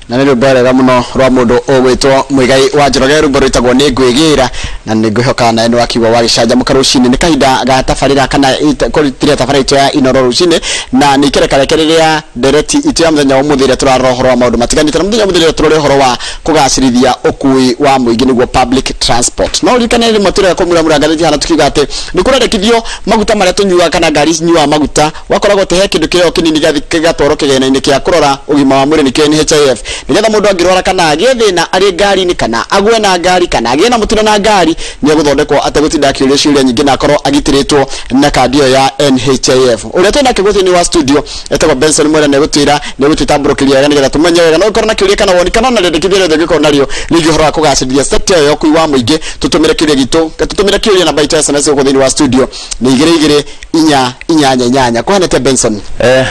Na nĩ rwĩmbo rwega mũno rwa mũndũ ũgwĩtwo Muigai wa Njoroge, rwĩmbo rwĩtagwo Nĩ Ngwĩgĩra, na nĩ ngwĩhoka nawe nĩ wakiuga wagĩcanjamũka rũcinĩ. Nĩ kahinda ga tabarĩra kana kũrutĩra tabarĩra itũ ya Inoro rũcinĩ, na nĩ ikereka rĩrĩa ndereti itũ ya mũthenya wa ũmũthĩ ĩrĩa tũrarora ũhoro wa maũndũ matiganĩte. Na mũthenya wa ũmũthĩ rĩrĩa tũrore ũhoro wa kũgacĩrithia ũkui wa mũingĩ, nĩguo public transport. No ũririkane rĩmwe tũrĩa kũmuramura ngathĩti hana tukiuga atĩ nĩ kũrendekithio maguta marĩa tũnyuaga kana ngari cinyuaga maguta, wakoragwo atĩ he kĩndũ kĩrĩa kĩnini gĩgatwarwo kĩgĩna-inĩ kĩa kũrora ũgima wa mwĩrĩ, nĩkĩo NHIF, nĩgetha mũndũ angĩrwara kana agĩe thĩna arĩ ngari-inĩ kana agwe na ngari kana agĩe na mũtino na ngari, nĩ egũthondekwo ategũtinda akĩũria ciũria nyingĩ na akorwo agitĩrĩtwo na kandi ĩyo ya NHIF. Ũrĩa twĩ nake thĩinĩ wa studio etagwo Benson Mwera, nĩ egũtwĩra nĩ egũtwĩtambũrũkĩria wega nĩgetha tũmenye wega. No ũkorwo na kĩũria kana woni kana ona rĩendekithia rĩothe ũngĩkorwo narĩo rĩgiĩ ũhoro wa kũgacĩrithia sector ĩyo ya ũkui wa mũingĩ, tũtũmĩre kĩũria gitũ, tũtũmĩre kĩũria namba itũ ya SMS gũkũ thĩinĩ wa studio nĩ 2 2 4 8 8. Kũhanĩte Benson?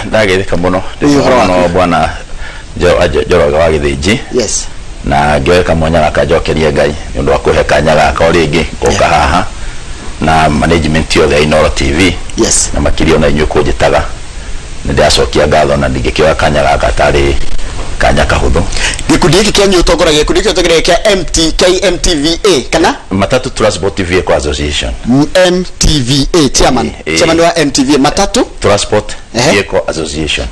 Ndageithĩka mũno. Ĩ, ũhoro waku? Mũno bwana Njoroge wa Gĩthĩnji. Yes. Na ngĩoe kamwanya gaka njokerie Ngai nĩ ũndũ wa kũhe kanya gaka o rĩngĩ gũka haha na management yothe ya Inoro TV. Yes. Na makĩria ona inyuĩ kũnjĩtaga, nĩ ndĩracokia ngatho na ndingĩkĩoya kanya gaka tarĩ kanya kahũthũ. Gĩkundi gĩkĩ kĩanyu ũtongoragia, gĩkundi gĩkĩ ũtongoragia kĩa MTKMTVA kana Matatu Transport Vehicle Association. MTVA chairman. Chairman wa MTVA Matatu Transport Ehe. Vehicle Association.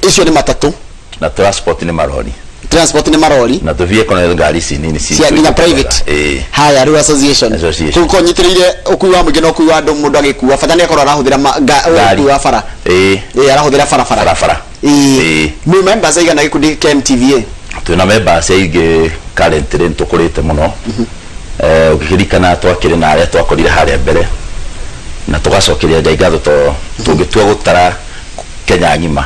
Icio nĩ matatu. Na transport nĩ marori. Transport nĩ marori. Na tũ vehicle nĩ ngari ici nini cia nginya private. Ĩ. Haya, rĩu association. Association. Kũu nyitĩrĩire ũkui wa mũingĩ na ũkui wa andũ, mũndũ agĩkua bata nĩ akorwo arahũthĩra Ngari. ũkui wa bara. Ĩ. Ĩ, arahũthĩra barabara. Barabara. Ĩ. Ĩ. Mwĩ members aigana gĩkundi kĩa MTVA? Twĩna members aingĩ currently, nĩ tũkũrĩte mũno. Ũngĩkĩririkana twakĩrĩ na arĩa twakorire harĩa mbere, na tũgacokeria Ngai ngatho to tũngĩtua gũtara Kenya ng'ima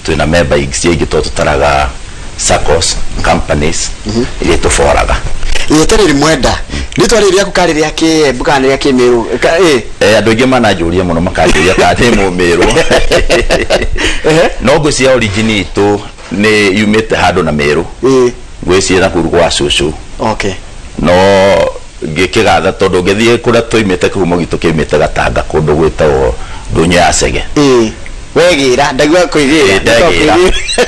twĩna member aingĩ to tũtaraga SACCOs, companies iria tũboraga. Ĩtĩrĩri mwenda rĩtwa rĩrĩ rĩaku karĩ rĩa kĩembu kana rĩa kĩmĩrũ? Ĩ. Andũ aingĩ mananjũria mũno, makanjũria kana ndĩ mũmĩrũ. No ngwĩciria origin itũ nĩ yumĩte handũ na Mĩrũ. Ngwĩciria nakũu gwa cũcũ. No ngĩkĩgatha tondũ ngĩthiĩ kũrĩa tũimĩte, kĩhumo gitũ kĩumĩte Gatanga, kũndũ gwĩtagwo Ndũnyũ ya Cege. Ĩ, wegĩra ndaigua kwĩgĩra. Ĩ, ndegĩra.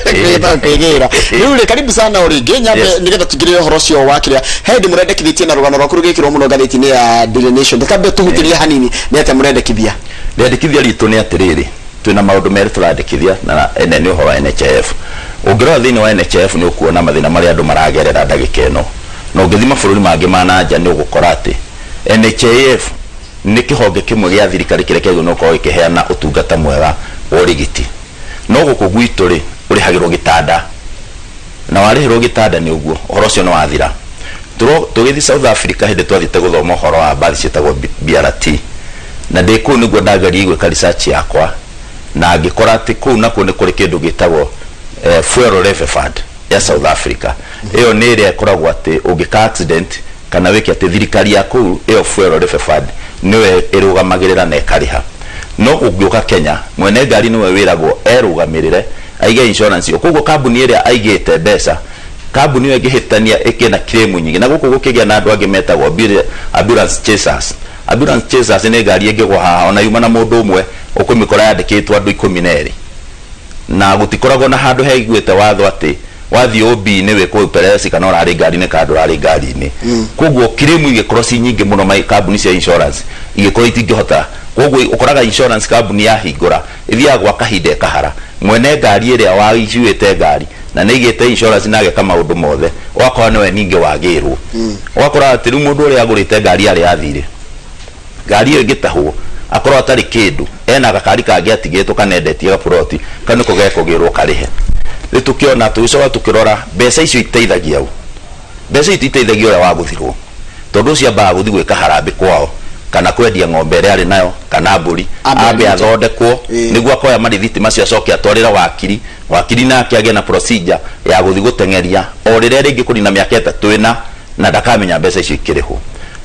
Kwĩgĩra kwĩgĩra. Rĩu rĩ, karibu sana o rĩngĩ. Nyambe nĩgetha tũingĩrĩre ũhoro ũcio wa kĩrĩa he ndĩ mũrendekithĩtie na rũgano rwaku rũgĩkĩrwo mũno ngathĩti-inĩ ya Daily Nation. Ndĩkambe tũhutĩrie hanini nĩ atĩa mũrendekithia. Rĩandĩkithia ritũ nĩ atĩrĩrĩ, twĩna maũndũ merĩ tũrandĩkithia, na ene nĩ ũhoro wa NHIF. Ũngĩrora thĩinĩ wa NHIF nĩ ũkuona mathĩna marĩa andũ maragerera ndagĩka ĩno, na ũngĩthiĩ mabũrũri mangĩ ma na nja nĩ ũgũkora atĩ NHIF nĩ kĩhonge kĩmwe gĩa thirikari kĩrĩa kĩagĩrĩirwo nĩ gũkorwo gĩkĩheana ũtungata mwega wa ũrigiti. No gũkũ gwitũ rĩ, ũrĩhagĩrwo gĩtanda, na warĩhĩrwo gĩtanda nĩ ũguo ũhoro ũcio nĩ wathira. Tũgĩthiĩ South Africa hĩndĩ twathiĩte gũthoma ũhoro wa mbathi ciĩtagwo BRT, na ndĩ kũu nĩguo ndageririe gwĩka research yakwa, na ngĩkora atĩ kũu nakuo nĩ kũrĩ kĩndũ gĩtagwo fuel levy fund ya South Africa. Ĩyo nĩ ĩrĩa ĩkoragwo atĩ ũngĩka accident kana wĩke atĩ, thirikari ya kũu ĩyo fuel levy fund nĩwe ĩrũgamagĩrĩra na ĩkarĩha. No ũngĩũka Kenya, mwene ngari nĩwe wĩragwo erũgamĩrĩre, aige insurance ĩyo. Koguo kambuni ĩrĩa aigĩte mbeca, kambuni ĩyo ĩngĩhĩtania ĩkĩna claim nyingĩ, na gũkũ gũkĩgĩa na andũ angĩ metagwo ambulance chasers. Ambulance chasers nĩ ngari ĩngĩgwa haha ona yuma na mũndũ ũmwe, ũkũmĩkora yandĩkĩtwo andũ 12, na gũtikoragwo na handũ heiguĩte watho atĩ wathiĩ OB nĩ wĩkwo upelelezi kana ũrarĩ ngari-inĩ kana ndũrarĩ ngari-inĩ. Koguo claim igĩkorwo ci nyingĩ mũno, kambuni cia insurance igĩkorwo itingĩhota. Koguo ũkoraga insurance kambuni yahingũra ĩthiaga gwa kahinda ĩkahara mwene ngari ĩrĩa waiciuĩte ngari na nĩ igĩte insurance na ageka maũndũ mothe, ũgakora nĩwe ningĩ wagĩrwo. Ũgakora atĩ rĩu mũndũ ũrĩa agũrĩte ngari arĩa athire ngari ĩyo ĩngĩtahwo akorwo atarĩ kĩndũ, ena gakari kangĩ atigĩtwo kana endetie gaburoti kau nĩko gekũgĩrwo karĩhe. Rĩu tũkĩona, tũgĩcoka tũkĩrora mbeca icio iteithagia ũ. Mbeca icio iteithagia ũrĩa wagũthirwo, tondũ ũcio ambaga gũthiĩ gwĩka harambĩ kwao kana kwendia ng'ombe ĩrĩa arĩ nayo kana mbũri, Ambe ambe arigitwo. athondekwo, nĩguo akoya marithiti macio acoke atwarĩre wakiri, wakiri nake agĩe na procedure ya gũthiĩ gũteng'eria o rĩrĩa rĩngĩ kũnina mĩaka 3 ĩna na ndakamenya mbeca icio ikĩrĩhwo.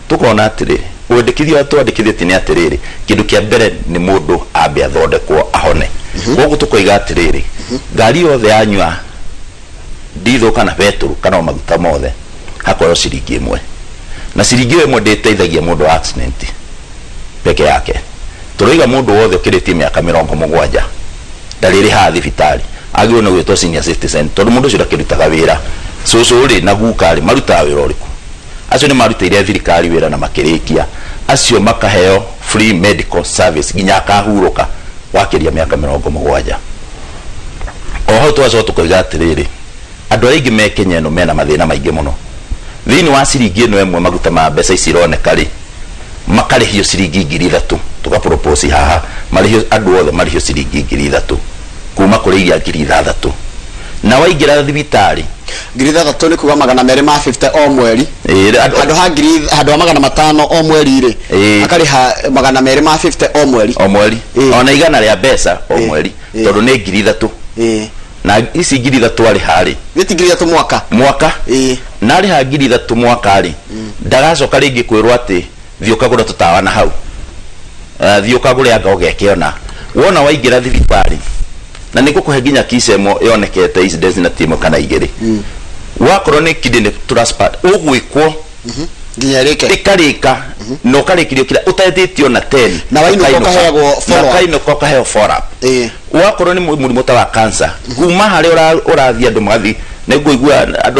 Tukona atĩrĩ, wendekithia ũrĩa twandĩkithĩtie nĩ atĩrĩrĩ, kĩndũ kĩa mbere nĩ mũndũ ambe athondekwo ahone. Koguo tũkoiga atĩrĩrĩ, ngari yothe yanyua ndithũ kana betũrũ kana o maguta mothe, hakoywo ciringi 1, na ciringi ĩyo 1 ndĩteithagia mũndũ wa accident peke yake. Tũroiga mũndũ wothe ũkĩrĩtie mĩaka 70 ndarĩrĩhaga thibitarĩ. Agĩrĩirwo nĩ gwĩtwo senior citizen tondũ mũndũ ũcio ndakĩrutaga wĩra. Cũcũ rĩ na guka rĩ marutaga wĩra ũrĩkũ? Acio nĩ marutĩire thirikari wĩra na makĩrĩkia. Acio makaheo free medical service nginya akahurũka wakĩria mĩaka 70. O hau tũgacoka tũkoiga atĩrĩrĩ, andũ arĩa aingĩ me Kenya ĩno mena mathĩna maingĩ mũno. Thĩinĩ wa ciringi ĩno ĩmwe maguta ma mbeca ici ironeka rĩ, makarĩhio ciringi 3,000. Tũka propose haha marĩhio andũ othe marĩhio ciringi 3,000 kuma kũrĩ iria 6,000. Na waingĩra thibitarĩ 6,000 nĩ kuga 250 o mweri. Handũ ha ngiri, handũ ha 500 o mweri rĩ, akarĩha 250 o mweri. O mweri. Ona 100 rĩa mbeca o mweri tondũ nĩ 3,000. Na ici 3,000 arĩha rĩ, nĩ ti 3,000 mwaka. Mwaka. Na arĩha 3,000 mwaka rĩ, ndagacoka rĩngĩ kwĩrwo atĩ thiĩ ũkagũre tũtawa na hau. Thiĩ ũkagũre anga ũgeke ona. Wona waingĩra thibitarĩ, na nĩ ngũkũhe nginya kisemo yonekete incidence na timu kana igĩrĩ. Wakorwo nĩ kidney transplant ũgwĩkwo nginya ĩrĩke. Ĩkarĩka na ũkarĩkirio kĩrĩa ũtetĩtio na 10. Na wainũka ũkaheagwo follow up. Na wainũka ũkaheo follow up. Wakorwo nĩ mũrimũ ta wa cancer, kuma harĩa ũrathiĩ andũ magathiĩ, nĩ ngũigua andũ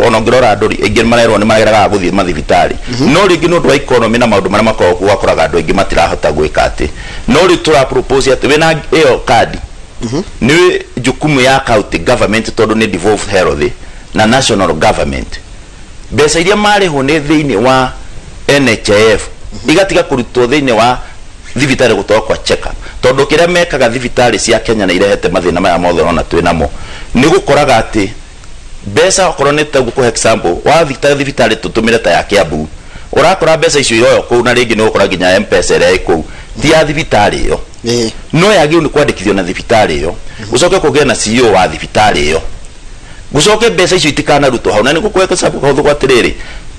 ona ũngĩrora andũ aingĩ marerwo nĩ mageraga gũthiĩ mathibitarĩ. No rĩngĩ nĩ ũndũ wa economy na maũndũ marĩa makoragwo kuo, wakoraga andũ aingĩ matirahota gwĩka atĩ. No rĩu tũra propose atĩ wĩna ĩyo kandi, nĩ jukumu ya county government tondũ nĩ devolved health na national government. Mbeca iria marĩhwo nĩ thĩinĩ wa NHIF igatiga kũrutwo thĩinĩ wa thibitarĩ gũtwarwo kwa check up, tondũ kĩrĩa mekaga thibitarĩ cia Kenya na irehete mathĩna maya mothe ũrona twĩ namo nĩ gũkoraga atĩ mbeca okorwo nĩ ta gũkũhe example wathiĩ thibitarĩ tũtũmĩre ta ya Kiambu, ũrakora mbeca icio iroywo kũu na rĩngĩ nĩ ũgũkora nginya M-Pesa ĩrĩa ĩ kũu ti ya thibitarĩ ĩyo. No yagĩrĩirwo nĩ kwandĩkithio na thibitarĩ ĩyo, ũcoke kũgĩe na CEO wa thibitarĩ ĩyo, gũcoke mbeca icio itikanarutwo hau. Na nĩ gũkũhe example kahũthũ kwa atĩrĩrĩ,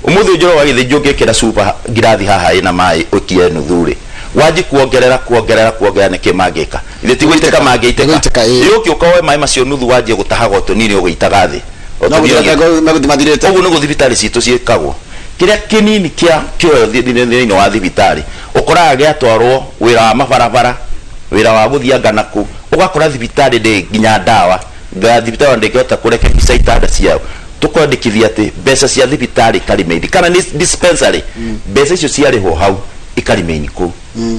ũmũthĩ njoro wa gĩthĩnjwo ũngĩkĩra cuba ngirathi haha ĩna maĩ ũkie nuthu rĩ, wanji kuongerera kuongerera kuongerera nĩkĩ mangĩka? Ithe ti gũitĩka mangĩitĩka. Ĩũke ũkoe maĩ macio nuthu wanjie gũtahaga tũnini ũgĩitaga thĩ. Ũguo nĩguo thibitarĩ citũ ciĩkagwo. Kĩrĩa kĩnini kĩa kĩoyo thĩinĩ wa thibitarĩ ũkoraga gĩatwarwo wĩra wa mabarabara, wĩra wa gũthianga nakũ, ũgakora thibitarĩ ndĩ nginya ndawa, thibitarĩ ndĩngĩhota kũrekebisha itanda ciao. Tũkwandĩkithia atĩ mbeca cia thibitarĩ ikaremain kana nĩ dispensary, mbeca icio ciarĩhwo hau ikaremain kũu,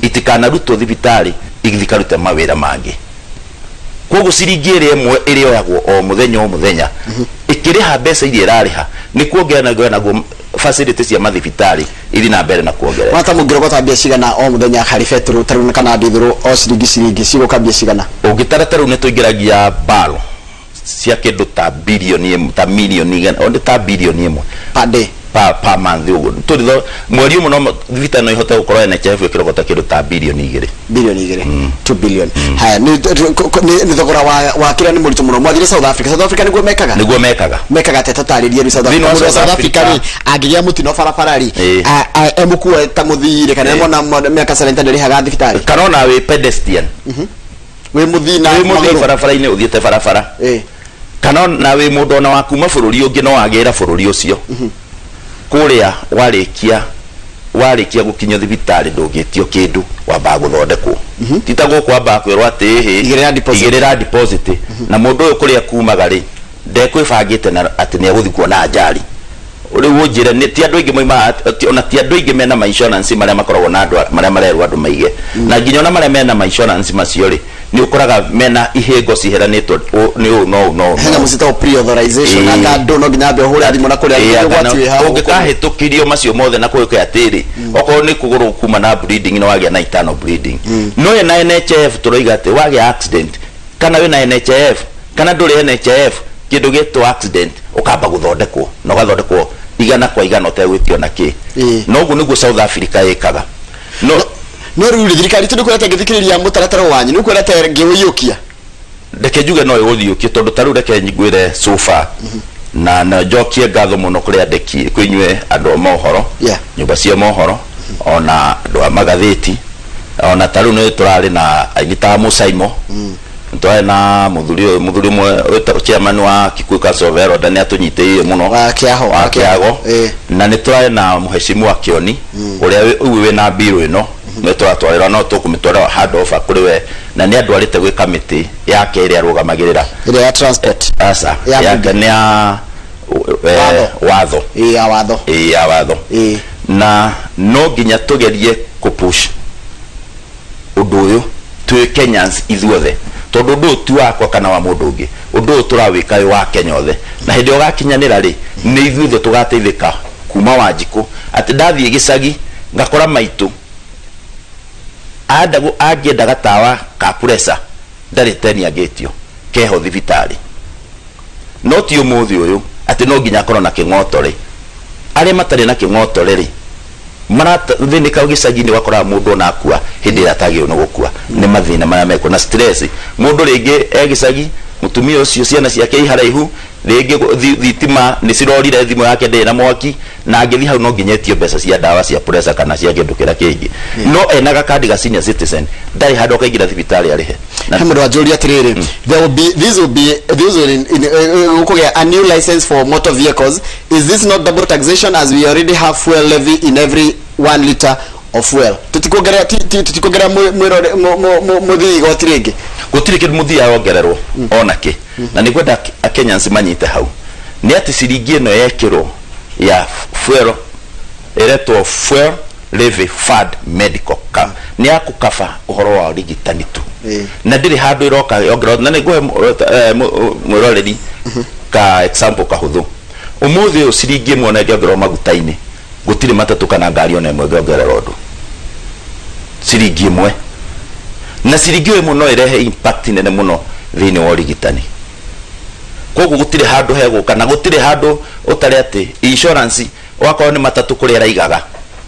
itikanarutwo thibitarĩ igĩthiĩ ikarute mawĩra mangĩ. Koguo ciringi ĩrĩa ĩmwe ĩrĩoyagwo o mũthenya o mũthenya ĩkĩrĩha mbeca iria ĩrarĩha nĩ kuongerera naguo facility cia mathibitarĩ ithi na mbere na kuongerera. Wata mũngĩrogota mbia cigana o mũthenya harĩ betũrũ tarĩu kana ndithũrũ o ciringi ciringi cigũka mbia cigana? Ũngĩtara tarĩu nĩ tũingĩragia balo cia kĩndũ ta bilioni ĩmwe, ta milioni igana, o nĩ ta bilioni ĩmwe per day, per month ũguo. Tũritho mweri ũmwe no thibitarĩ no ihote gũkorwo NHIF ĩkĩrogota kĩndũ ta bilioni igĩrĩ. Bilioni igĩrĩ, 2 billion. Haya, nĩ thogora wa kĩrĩa nĩ mũritũ mũno. Mwathire South Africa. South Africa nĩguo mekaga? Nĩguo mekaga. Mekaga atĩa? Tatarĩrie rĩu South Africa. Mũndũ wa South Africa rĩ, angĩgĩa mũtino barabara rĩ, emũkue ta mũthii rĩ, kana emwona mĩaka 70 ndarĩhaga thibitarĩ? Kana ona wĩ pedestrian. Wĩ mũthii na wĩ mũthii magũrũ. Barabara-inĩ ũthiĩte barabara. Kana ona wĩ mũndũ ona wa kuma bũrũri ũngĩ no wagĩra bũrũri ũcio. Kũrĩa warĩkia gũkinyio thibitarĩ ndũngĩtio kĩndũ, wambaga gũthondekwo. Ti ta gũkũ wambaga kwĩrwo atĩ ĩhĩ, Igĩrĩra deposit. Igĩrĩra deposit. Na mũndũ ũyũ kũrĩa kumaga rĩ, ndekwĩbangĩte na atĩ nĩegũthiĩ kuona anjari. Rĩu ũnjĩre nĩ ti andũ aingĩ moimaga, ona ti andũ aingĩ mena ma insurance marĩa makoragwo na andũ marĩa marerwo andũ maige. Na nginya ona marĩa mena ma insurance macio rĩ, nĩ ũkoraga mena ihĩngo ciheranĩtwo nĩ ũũ no ũũ no ũũ. Hena mũcito pre-authorization, na andũ no nginya ambe ũhũre thimũ na kũrĩa ũgwati wĩ hau. Ũngĩkahĩtũkirio macio mothe na kũĩke atĩrĩ, okorwo nĩ kũgũrũ kuma na bleeding nĩ wagĩa na internal bleeding. No wĩna NHIF tũroiga atĩ wagĩa accident, kana wĩna NHIF, kana ndũrĩ NHIF, kĩndũ gĩtwo accident ũkamba gũthondekwo na ũgathondekwo igana kwa igana ũtegwĩtio na kĩ. No ũguo nĩguo South Africa ĩkaga. No no rĩu thirikari itũ nĩkwĩrete ngĩthikĩrĩria mũtaratara wanyu, nĩkwĩrete ngĩũiyũkia. Reke njuge no ĩgũthiũkie tondũ ta rĩu reke ngwĩre so far na njokie ngatho mũno kũrĩ andĩki, kwĩ inyuĩ andũ a mohoro, nyũmba cia mohoro, ona andũ a magathĩti, ona ta rĩu nĩ tũrarĩ na aingĩ ta Mũcaimo, tũrarĩ na mũthuri ũyũ, mũthuri ũmwe wĩtagwo chairman wa Kikuyu Council of Elders nĩ atũnyitĩrĩire mũno. Wa Kĩago, Wa Kĩago. Na nĩ tũrarĩ na mũhecimu wa Kĩoni, ũrĩa ũyũ wĩna mbirũ ĩno. Nĩ tũratwarĩra no tũkũmĩtwarĩra hand over kũrĩ we na nĩ andwarĩte gwĩ kamĩtĩ yake ĩrĩa arũgamagĩrĩra ĩrĩa ya transport aca Ya yake nĩ ya watho ya watho ya watho na no nginya tũgerie kũpush ũndũ ũyũ twĩ Kenyans ithuothe tondũ ũndũ ũyũ ti wakwa kana wa mũndũ ũngĩ ũndũ ũyũ tũrawĩka wĩ wa Kenya othe na hĩndĩ ĩyo ũgakinyanĩra rĩ nĩ ithuothe tũgateithĩka kuma Wanjikũ atĩ ndathiĩ gĩcagi ngakora maitũ angĩenda gatawa ka pressure ndarĩ teni angĩtio keho thibitarĩ no ti ũmũthĩ ũyũ atĩ no nginya akorwo na kĩng'otore arĩa matarĩ na kĩng'otore rĩ marathĩnĩka gĩcagi-inĩ ũgakoraga mũndũ ona akua hĩndĩ ĩrĩa atagĩrĩirwo nĩ gũkua nĩ mathĩna marĩa mekuo na stress mũndũ rĩngĩ e gĩcagi mũtumia ũcio ciana ciake i haraihu rĩngĩ thitima nĩ cirorire thimũ yake ndĩrĩ na mwaki na angĩthiĩ hau no nginya etio mbeca cia ndawa cia pressure kana cia kĩndũ kĩrĩa kĩngĩ no ena gakandi ga senior citizen ndarĩ handũ akaingĩra thibitarĩ arĩhe. He mũndũ wanjũria atĩrĩrĩ, there will be this will be this will in gũkũgĩa a new license for motor vehicles. Is this not double taxation as we already have fuel levy in every 1 liter of fuel? Tũtikuongerera tũtikuongerera mũthii igoti rĩngĩ. Gũtirĩ kĩndũ mũthii arongererwo ona kĩ na nĩ ngwenda Kenyans manyite hau nĩ atĩ ciringi ĩno yekĩrwo ya fuel ĩretwo fuel levy fund medical cover nĩ ya kũkaba ũhoro wa ũrigitani tu na ndĩrĩ handũ ĩroka yongererwo na nĩ ngũhe mwĩroreri ka example kahũthũ ũmũthĩ ũyũ ciringi ĩmwe ona ĩngĩongererwo maguta-inĩ gũtirĩ matatũ kana ngari ona ĩmwe ĩngĩongerera ũndũ ciringi ĩmwe na ciringi ĩmwe no ĩrehe impact nene mũno thĩinĩ wa ũrigitani koguo gũtirĩ handũ hegũka na gũtirĩ handũ ũtarĩ atĩ insurance wakorwo nĩ matatũ kũrĩa ĩraigaga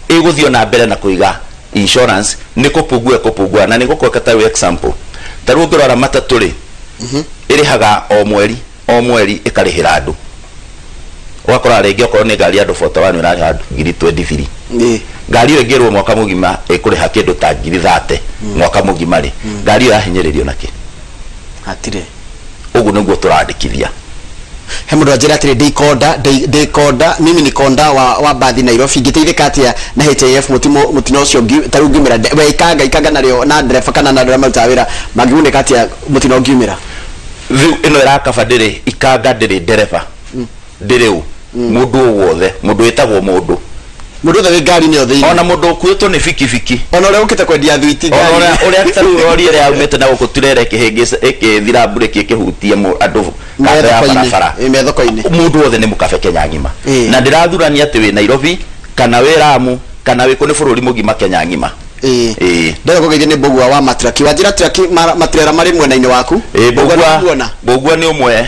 ĩgũthiĩ na mbere na kũiga insurance nĩ kũpungua kũpungua na nĩ gũkweka ta example ta rĩu ũngĩrora matatũ rĩ ĩrĩhaga o mweri ĩkarĩhĩra andũ ũgakora rĩngĩ okorwo nĩ ngari ya andũ 41 ĩrarĩha ngiri 23 ngari ĩyo ĩngĩrwo mwaka mũgima ĩkũrĩha kĩndũ ta ngiri 30 mwaka mũgima rĩ ngari ĩyo yahinyĩrĩrio nakĩ hatirĩ ũguo nĩguo tũrandĩkithia. He mũndũ anjĩra atĩrĩ ndĩkonda mimi ni konda wa bathi Nairobi ingĩteithĩka atĩa na HIF mũtino ũcio ta rĩu ngiumĩra we ikanga narĩo na ndereba kana na andũ arĩa marutaga wĩra mangĩgunĩka atĩa mũtino ũngiumĩra? Rĩu ĩno ĩrakaba ndĩrĩ ikanga ndĩrĩ ndereba ndĩrĩ ũ mũndũ o wothe mũndũ wĩtagwo mũndũ mũndũ wothe wĩ ngari-inĩ ĩyo thĩinĩ ona mũndũ ũkuĩtwo nĩ bikibiki ona ũrĩa ũkĩte kwendia thwiti ngari ũrĩa ta rĩu rori ĩrĩa yaumĩte na gũkũ turere ĩkĩthira mburĩki ĩkĩhutia andũ kando ya barabara methoko-inĩ mũndũ wothe nĩ mũkabe Kenya ng'ima na ndĩrathurania atĩ wĩ Nairobi kana wĩ Lamu kana wĩ kũ nĩ bũrũri mũgima Kenya ng'ima. Ndĩrenda kũgeithia nĩ Mbũgua wa matraki wanjĩra traki matrera marĩ mwena-inĩ waku. Mbũgua nĩ ũmwe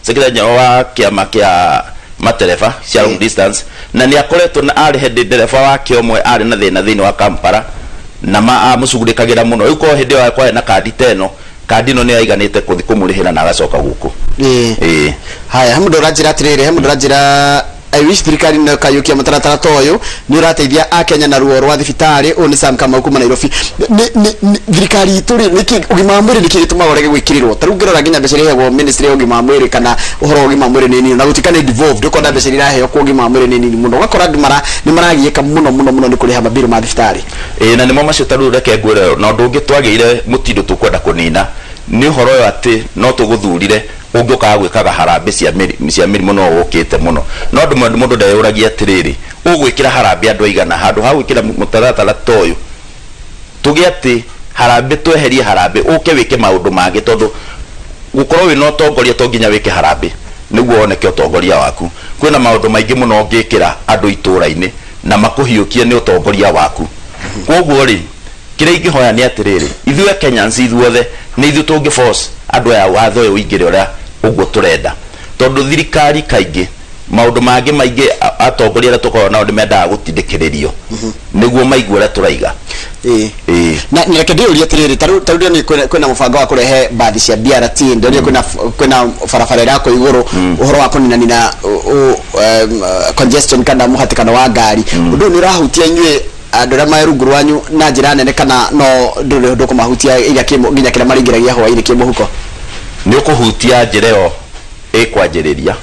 secretary general wa kĩama kĩa matereba cia long distance na nĩ akoretwo na arĩ head ndereba wake ũmwe arĩ na thĩna thĩinĩ wa Kampala na amũcugurĩkagĩra mũno rĩu korwo hĩndĩ ĩyo kwarĩ na kandi ta ĩno kandi ĩno nĩ yaiganĩte kũthi kũmũrĩhĩra na agacoka gũkũ. Haya he mũndũ ũranjĩra atĩrĩrĩ he mũndũ ũranjĩra I wish thirikari no kayukia mũtaratara ta ũyũ nĩ ũrateithia akenya na ruo rwa thibitarĩ. Ũyũ nĩ Sam Kamau kuma Nairobi. Thirikari itũ rĩ nĩkĩ ũgima wa mwĩrĩ nĩkĩ gĩtũmaga ũrege gwĩkĩrĩrwo? Ta rĩu ngĩrora nginya mbeca iria iheagwo ministry ya ũgima wa mwĩrĩ kana ũhoro wa ũgima wa mwĩrĩ nĩ nini na gũtuĩka nĩ devolved ũkona mbeca iria iraheo kwa ũgima wa mwĩrĩ nĩ nini mũno ũgakora andũ nĩ maragiĩka mũno mũno mũno nĩ kũrĩha mabirũ ma thibitarĩ. Na nĩmo macio ta rĩu reke ngwĩre na ũndũ ũngĩ twagĩire mũtindo tũkwenda kũnina nĩ ũhoro ũyũ atĩ no tũgũthurire ũngĩũkaga gwĩkaga harambĩ cia mĩrimũ no ũkĩte mũno no andũ mũndũ ndeyũragia atĩrĩrĩ ũgwĩkĩra harambĩ andũ aigana handũ ha gwĩkĩra mũtaratara ta ũyũ tũgĩe atĩ harambĩ tweherie harambĩ ũke wĩke maũndũ mangĩ tondũ gũkorwo wĩna ũtongoria to nginya wĩke harambĩ nĩguo woneke ũtongoria waku kwĩna maũndũ maingĩ mũno ũngĩkĩra andũ itũũra-inĩ na makũhiũkie nĩ ũtongoria waku koguo rĩ kĩrĩa ingĩhoya nĩ atĩrĩrĩ ithuĩ Kenyans ithuothe nĩ ithuĩ tũngĩ force andũ aya watho ũyũ ũingĩre ũrĩa ũguo tũrenda tondũ thirikari kaingĩ maũndũ mangĩ maingĩ atongoria arĩa tũkoragwo nao nĩ mendaga gũtindĩkĩrĩrio nĩguo maigue ũrĩa tũraiga. Na reke ndĩũrie atĩrĩrĩ ta rĩu ndĩronire kwĩna mũbango wa kũrehe mbathi cia BRT ndĩronire kwĩna barabara ĩrakwo igũrũ ũhoro wa kũninanina congestion kana mũhatĩkano wa ngari ũndũ ũyũ nĩ ũrahutia inyuĩ andũ arĩa marĩ rungu rwanyu na njĩra nene kana no ndũrĩ ũndũ ũkũmahutia nginya kĩrĩa maringĩragia hwaĩ-inĩ kĩmũhuko? Nĩ ũkũhutia njĩra ĩyo ĩkwanjĩrĩria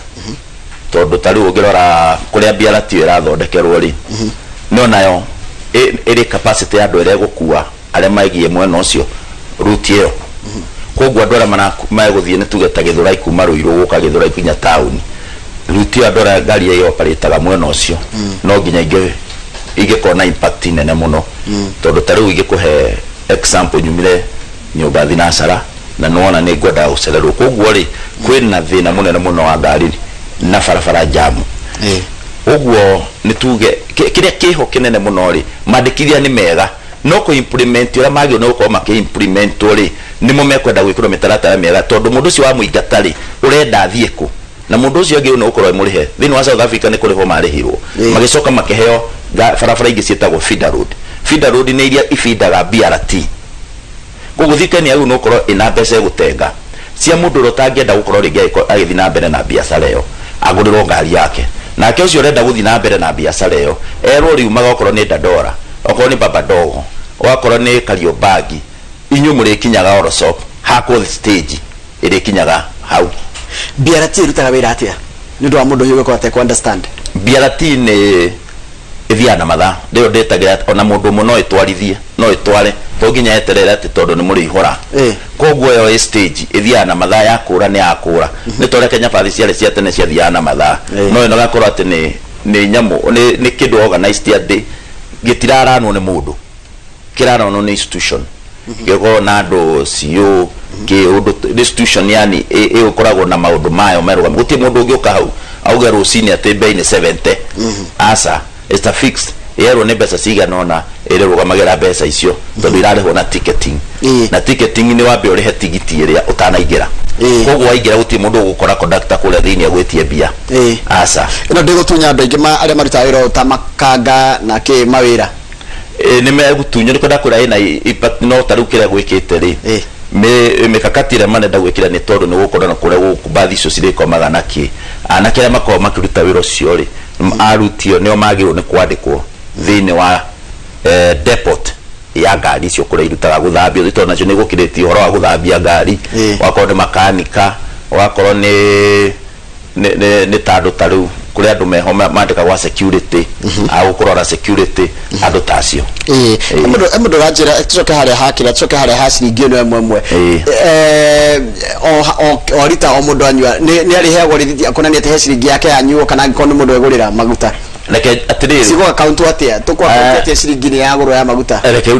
tondũ ta rĩu ũngĩrora kũrĩa BRT ĩrathondekerwo rĩ no nayo Ĩrĩ capacity ya andũ ĩrĩa ĩgũkua arĩa maigie mwena ũcio route ĩyo. Koguo andũ arĩa megũthiĩ nĩ tuge ta Gĩthũrai kuma Ruiru gũka Gĩthũrai nginya taũni, route ĩyo andũ arĩa ngari ĩyo operataga mwena ũcio no nginya ingĩkorwo na impact nene mũno. Tondũ ta rĩu ingĩkũhe example, nyumire nyũmba thinacara na nĩwona nĩ ngwendaga gũcererwo, koguo rĩ kwĩna thĩna mũnene mũno wa ngari na barabara jamu. Ũguo nĩ tuge kĩrĩa kĩho kĩnene mũno rĩ, mandĩkithia nĩ mega, no kũ implement ũrĩa magĩrĩirwo nĩ gũkorwo makĩ implement rĩ, nĩmo mekwenda gwĩkĩrwo mĩtaratara mĩega, tondũ mũndũ ũcio wa mũingata rĩ, ũrenda athiĩ kũ, na mũndũ ũcio agĩrĩirwo nĩ gũkorwo mũrĩhe. Thĩinĩ wa South Africa nĩ kũrĩhwo marĩhirwo, magĩcoka makĩheo barabara ingĩ ciĩtagwo feeder road. Feeder road nĩ iria ibindaga BRT. Koguo thirikari nĩ yagĩrĩirwo nĩ gũkorwo ĩna mbeca ĩgũtenga cia mũndũ ũrĩa ũtangĩenda gũkorwo rĩngĩ agĩthiĩ na mbere na biacara ĩyo, agũrĩrwo ngari yake. Nake ũcio ũrenda gũthiĩ na mbere na biacara ĩyo erwo riumaga okorwo nĩ Dandora, okorwo nĩ Babadogo, okorwo nĩ Kariobangi, inyuĩ mũrĩkinyaga Orosop, hakwo stage ĩrĩkinyaga hau. BRT ĩrutaga wĩra atĩa nĩ ũndũ wa mũndũ ũyũ ũgĩkorwo atekũ understand? BRT nĩ ĩthiaga na mathaa, ndĩyo ndĩtagĩra ona mũndũ ũmwe no ĩtwarithie, no ĩtware, to nginya eterere atĩ tondũ nĩ mũrĩihũra. Koguo ĩyo ĩ stage ĩthiaga na mathaa, ya kũra nĩ ya kũra. Nĩ ta ũrĩa Kenya bathi ciarĩ cia tene ciathiaga na mathaa. No ĩno ĩgakorwo atĩ nĩ nyamũ nĩ kĩndũ organized atĩ gĩtiraranwo nĩ mũndũ, kĩraranwo nĩ institution, gĩkorwo na andũ CEO kĩ ũndũ institution, yani ĩgũkoragwo na maũndũ mayo merũgame. Gũtirĩ mũndũ ũngĩũka hau auge rũcinĩ atĩ mbei nĩ 70. Aca, it's a fixed, yerwo nĩ mbeca cigana ũna ĩrĩrũgamagĩra mbeca icio, tondũ irarĩhwo na ticketing. Na ticketing nĩ wambe ũrĩhe tigiti ĩrĩa ũtanaingĩra. Koguo waingĩra gũtirĩ mũndũ ũgũkora conductor kũrĩa thĩinĩ agwĩtie mbia. Aca. Ĩno ndĩgũtunya andũ aingĩ arĩa marutaga wĩra ta makanga na kĩ mawĩra? Nĩ megũtunywo, nĩ kwenda kwĩra ĩna impact, no ta rĩu kĩrĩa gwĩkĩte rĩ, mĩkakati ĩrĩa marenda gwĩkĩra nĩ tondũ nĩ gũkorwo na kũrĩa gũkũ bathi icio cirĩkomaga na kĩ, anake arĩa makoragwo makĩruta wĩra ũcio rĩ, aruti ĩyo nĩo magĩrĩirwo nĩ kwandĩkwo thĩinĩ wa depot ya ngari icio kũrĩa irutaga gũthambio, tondũ nacio nĩ gũkĩrĩtie ũhoro wa gũthambia ngari, wakorwo nĩ makanika, wakorwo nĩ ta andũ ta rĩu kũrĩ andũ meho mandĩkagwo security, agũkũrora security, andũ ta acio. Mũndũ ũranjĩra tucoke harĩa hakĩra, tucoke harĩa ha ciringi ĩno ĩmwe ĩmwe o rita o mũndũ anyua nĩ arĩheagwo rĩthiti kuonania atĩ he ciringi yake yanyuo, kana angĩkorwo nĩ mũndũ egũrĩra maguta? Reke atĩrĩrĩ, cigũ akauntu atĩa, tũkũ akauntu atĩa ciringi nĩ yagũrwo ya maguta? Reke rĩu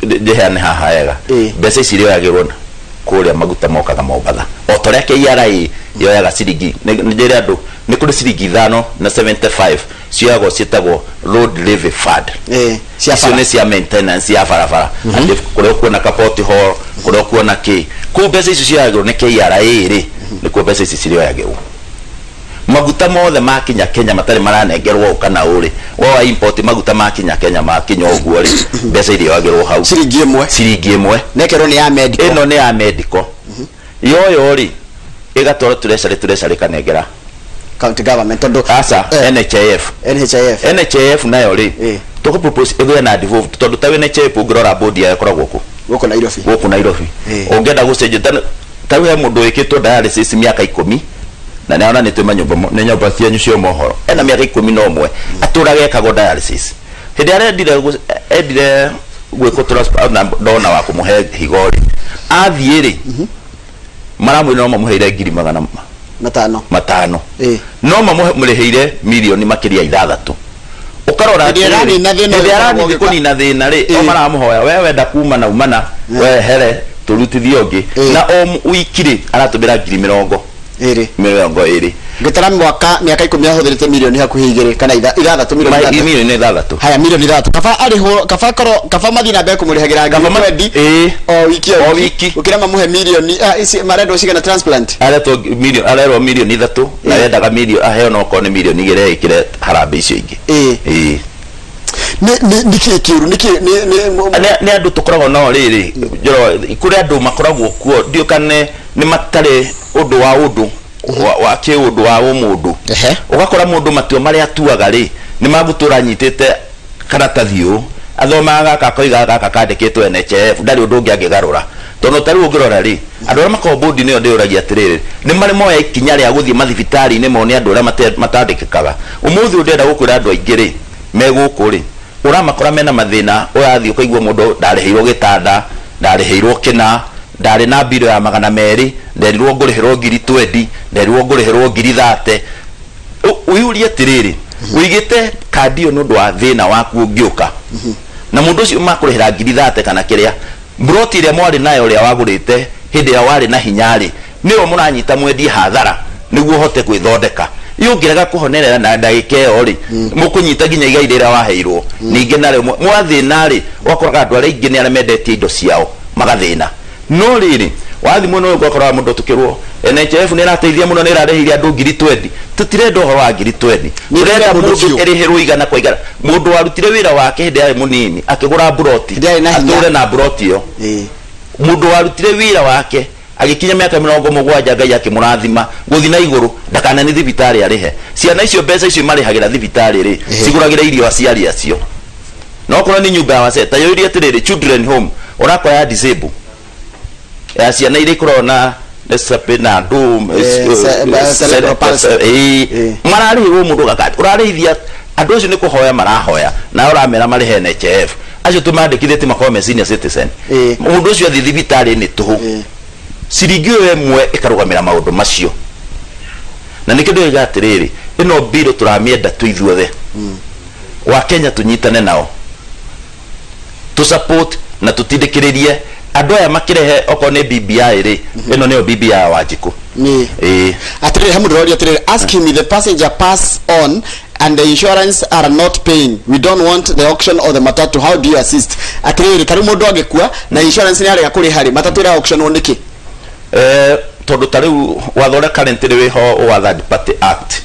ndĩheane haha wega. Mbeca ici irĩoyagĩrwo kũrĩa maguta mokaga Mombatha, o ta ũrĩa KRA yoyaga ciringi. Nĩ njĩre andũ nĩ kũrĩ ciringi 5 na 75 cioyagwo ciĩtagwo road levy fund. Cia icio bara. Nĩ cia maintenance ya barabara, atĩ kũrĩa ũkuona ka pothole, kũrĩa ũkuona kĩ kũu, mbeca icio cioyagĩrwo nĩ KRA rĩ, nĩkuo mbeca ici cirĩoyagĩrwo. Maguta mothe makinya Kenya matarĩ maranengerwo ũũ kana ũrĩ wa import, maguta makinya Kenya makinya ũguo rĩ, mbeca irĩoyagĩrwo hau. Ciringi ĩmwe. Ciringi ĩmwe. Nekerwo nĩ ya medical. Ĩno nĩ ya medical, yoyo rĩ ĩgatwarwo treasury, treasury kanengera county government tondũ aca, NHIF. NHIF. NHIF nayo rĩ, tũkũ propose ĩgĩe na devolved, tondũ ta NHIF ũngĩrora board yayo ĩkoragwo kũ? Gũkũ Nairobi. Gũkũ Nairobi. Ũngĩenda gũcenjia, ta rĩu he mũndũ wĩkĩtwo dialysis mĩaka 10, na nĩarona nĩ twĩ manyũmba nĩ nyũmba cianyu cia mohoro, ena mĩaka 11 atũraga ekagwo dialysis. Hĩndĩ ĩrĩa endire gwĩkwo transplant na ndona wa kũmũhe higo rĩ, athiĩ rĩ, maramwĩra no mamũheire ngiri magana 500. 500. No mamũrĩhĩire mirioni makĩria 6 ũkarora. Hĩndĩ ĩrĩa aranina thĩna hĩndĩ ũyũ aranina ũkoragwo kũnina thĩna rĩ, o maramũhoya we wenda kuma na umana wehere tũrutithie ũngĩ. Na o wiki rĩ, aratũmĩra ngiri mĩrongo 20. 20. Ngĩtara mwaka mĩaka 10 ahũthĩrĩte mirioni hakuhĩ 2 kana 6 mirioni 6. Mirioni 6. Haya, mirioni 6, kaba arĩhwo, kaba korwo kaba mathiĩ na mbere kũmũrĩhagĩra ngiri 20 o wiki O wiki. Gũkĩra mamũhe mirioni ici marendwo cigana transplant? Aretwo mirioni, arerwo mirioni 3, na arendaga mirioni aheo no okorwo nĩ mirioni 2 ĩkĩre harambee icio ingĩ. Nĩ nĩ kĩĩ kĩũru, nĩ kĩĩ nĩ Nĩ andũ tũkoragwo nao rĩrĩ njoro, kũrĩ andũ makoragwo kuo, ndiũ kana nĩ matarĩ ũndũ wa ũndũ wa kĩũndũ wa ũmũndũ. Ũgakora mũndũ matua marĩa atuaga rĩ, nĩ magũtũra anyitĩte karatathi ũũ, athomaga gaka akoiga gaka kandĩkĩtwo NHIF, ndarĩ ũndũ ũngĩ angĩgarũra. Tondũ ta rĩu ũngĩrora rĩ, andũ arĩa makoragwo bodi-inĩ ĩyo, ndĩyũragia atĩrĩrĩ, nĩ marĩ moya ikinya rĩa gũthiĩ mathibitarĩ-inĩ mone andũ arĩa matandĩkĩkaga? Ũmũthĩ ũyũ ndĩrenda gũkwĩra andũ aingĩ rĩ me gũkũ rĩ Ũramakora mena mathĩna, ũrathiĩ ũkaigua mũndũ ndarĩhĩirwo gĩtanda, ndarĩhĩirwo kĩna, ndarĩ na mbiro ya 200, nderirwo ngũrĩhĩrwo 20,000, nderirwo ngũrĩhĩrwo 30,000. Ũyũrie atĩrĩrĩ, ũigĩte kandi ĩyo nĩ ũndũ wa thĩna waku ũngĩũka, na mũndũ ũcio makũrĩhĩra 30,000 kana kĩrĩa mburoti ĩrĩa mwarĩ nayo ũrĩa wagũrĩte hĩndĩ ĩrĩa warĩ na hinya rĩ, nĩyo mũranyita mwendie hathara nĩguo ũhote gwĩthondeka. Iyo ũngĩrega kũhonerera na ndagĩka ĩyo rĩ, mũkũnyita nginya igai rĩrĩa waheirwo. Ningĩ narĩo mwathĩna rĩ, ũgakoraga andũ arĩa aingĩ nĩ arĩa mendetie indo ciao magathĩna. No rĩrĩ, wathiĩ mwena ũyũ ũgakoraga mũndũ ũtukĩrwo NHIF nĩ ĩrateithia mũno, nĩ ĩrarĩhĩire andũ 20,000. Tũtirenda ũhoro wa 20,000, tũrenda mũndũ ĩrĩhĩrwo 100 kwa 100. Mũndũ warutire wĩra wake hĩndĩ yarĩ mũnini akĩgũra mburoti, atũre na mburoti ĩyo. Mũndũ warutire wĩra wake agĩkinya mĩaka 70 Ngai akĩmũrathima gũthiĩ na igũrũ, ndakanani thibitarĩ arĩhe. Ciana icio mbeca icio marĩhagĩra thibitarĩ rĩ, cigũragĩra irio aciari acio. No okorwo nĩ nyũmba ya wazee, ta yũrie atĩrĩrĩ, children home ũrakora ya disable ya ciana iria ikoragwo na na andũ mararĩhĩrwo mũndũ gakati ũrarĩhithia andũ acio nĩ kũhoya marahoya, na ũramera marĩhe NHIF. Acio tũmandĩkithĩtie makorwo me senior citizen. Mũndũ ũcio athiĩ thibitarĩ nĩ tũhũ, ciringi ĩyo ĩmwe ĩkarũgamĩra maũndũ macio. Na nĩkĩo ndĩroiga atĩrĩrĩ, ĩno mbirũ tũramĩenda twĩ ithuothe wa Kenya, tũnyitane nao, tũ support na tũtindĩkĩrĩrie andũ aya makĩrehe okorwo nĩ BBI rĩ, ĩno nĩyo BBI ya Wanjikũ. Atĩrĩrĩ, he mũndũ ũroria atĩrĩrĩ, ask him if the passenger pass on and the insurance are not paying, we don't want the auction or the matatu, how do you assist? Atĩrĩrĩ, tarĩu mũndũ angĩkua na insurance nĩ arega kũrĩha rĩ, matatu ĩra auction nĩkĩ? Tondũ ta rĩu watho ũrĩa currently wĩho wa Third Party Act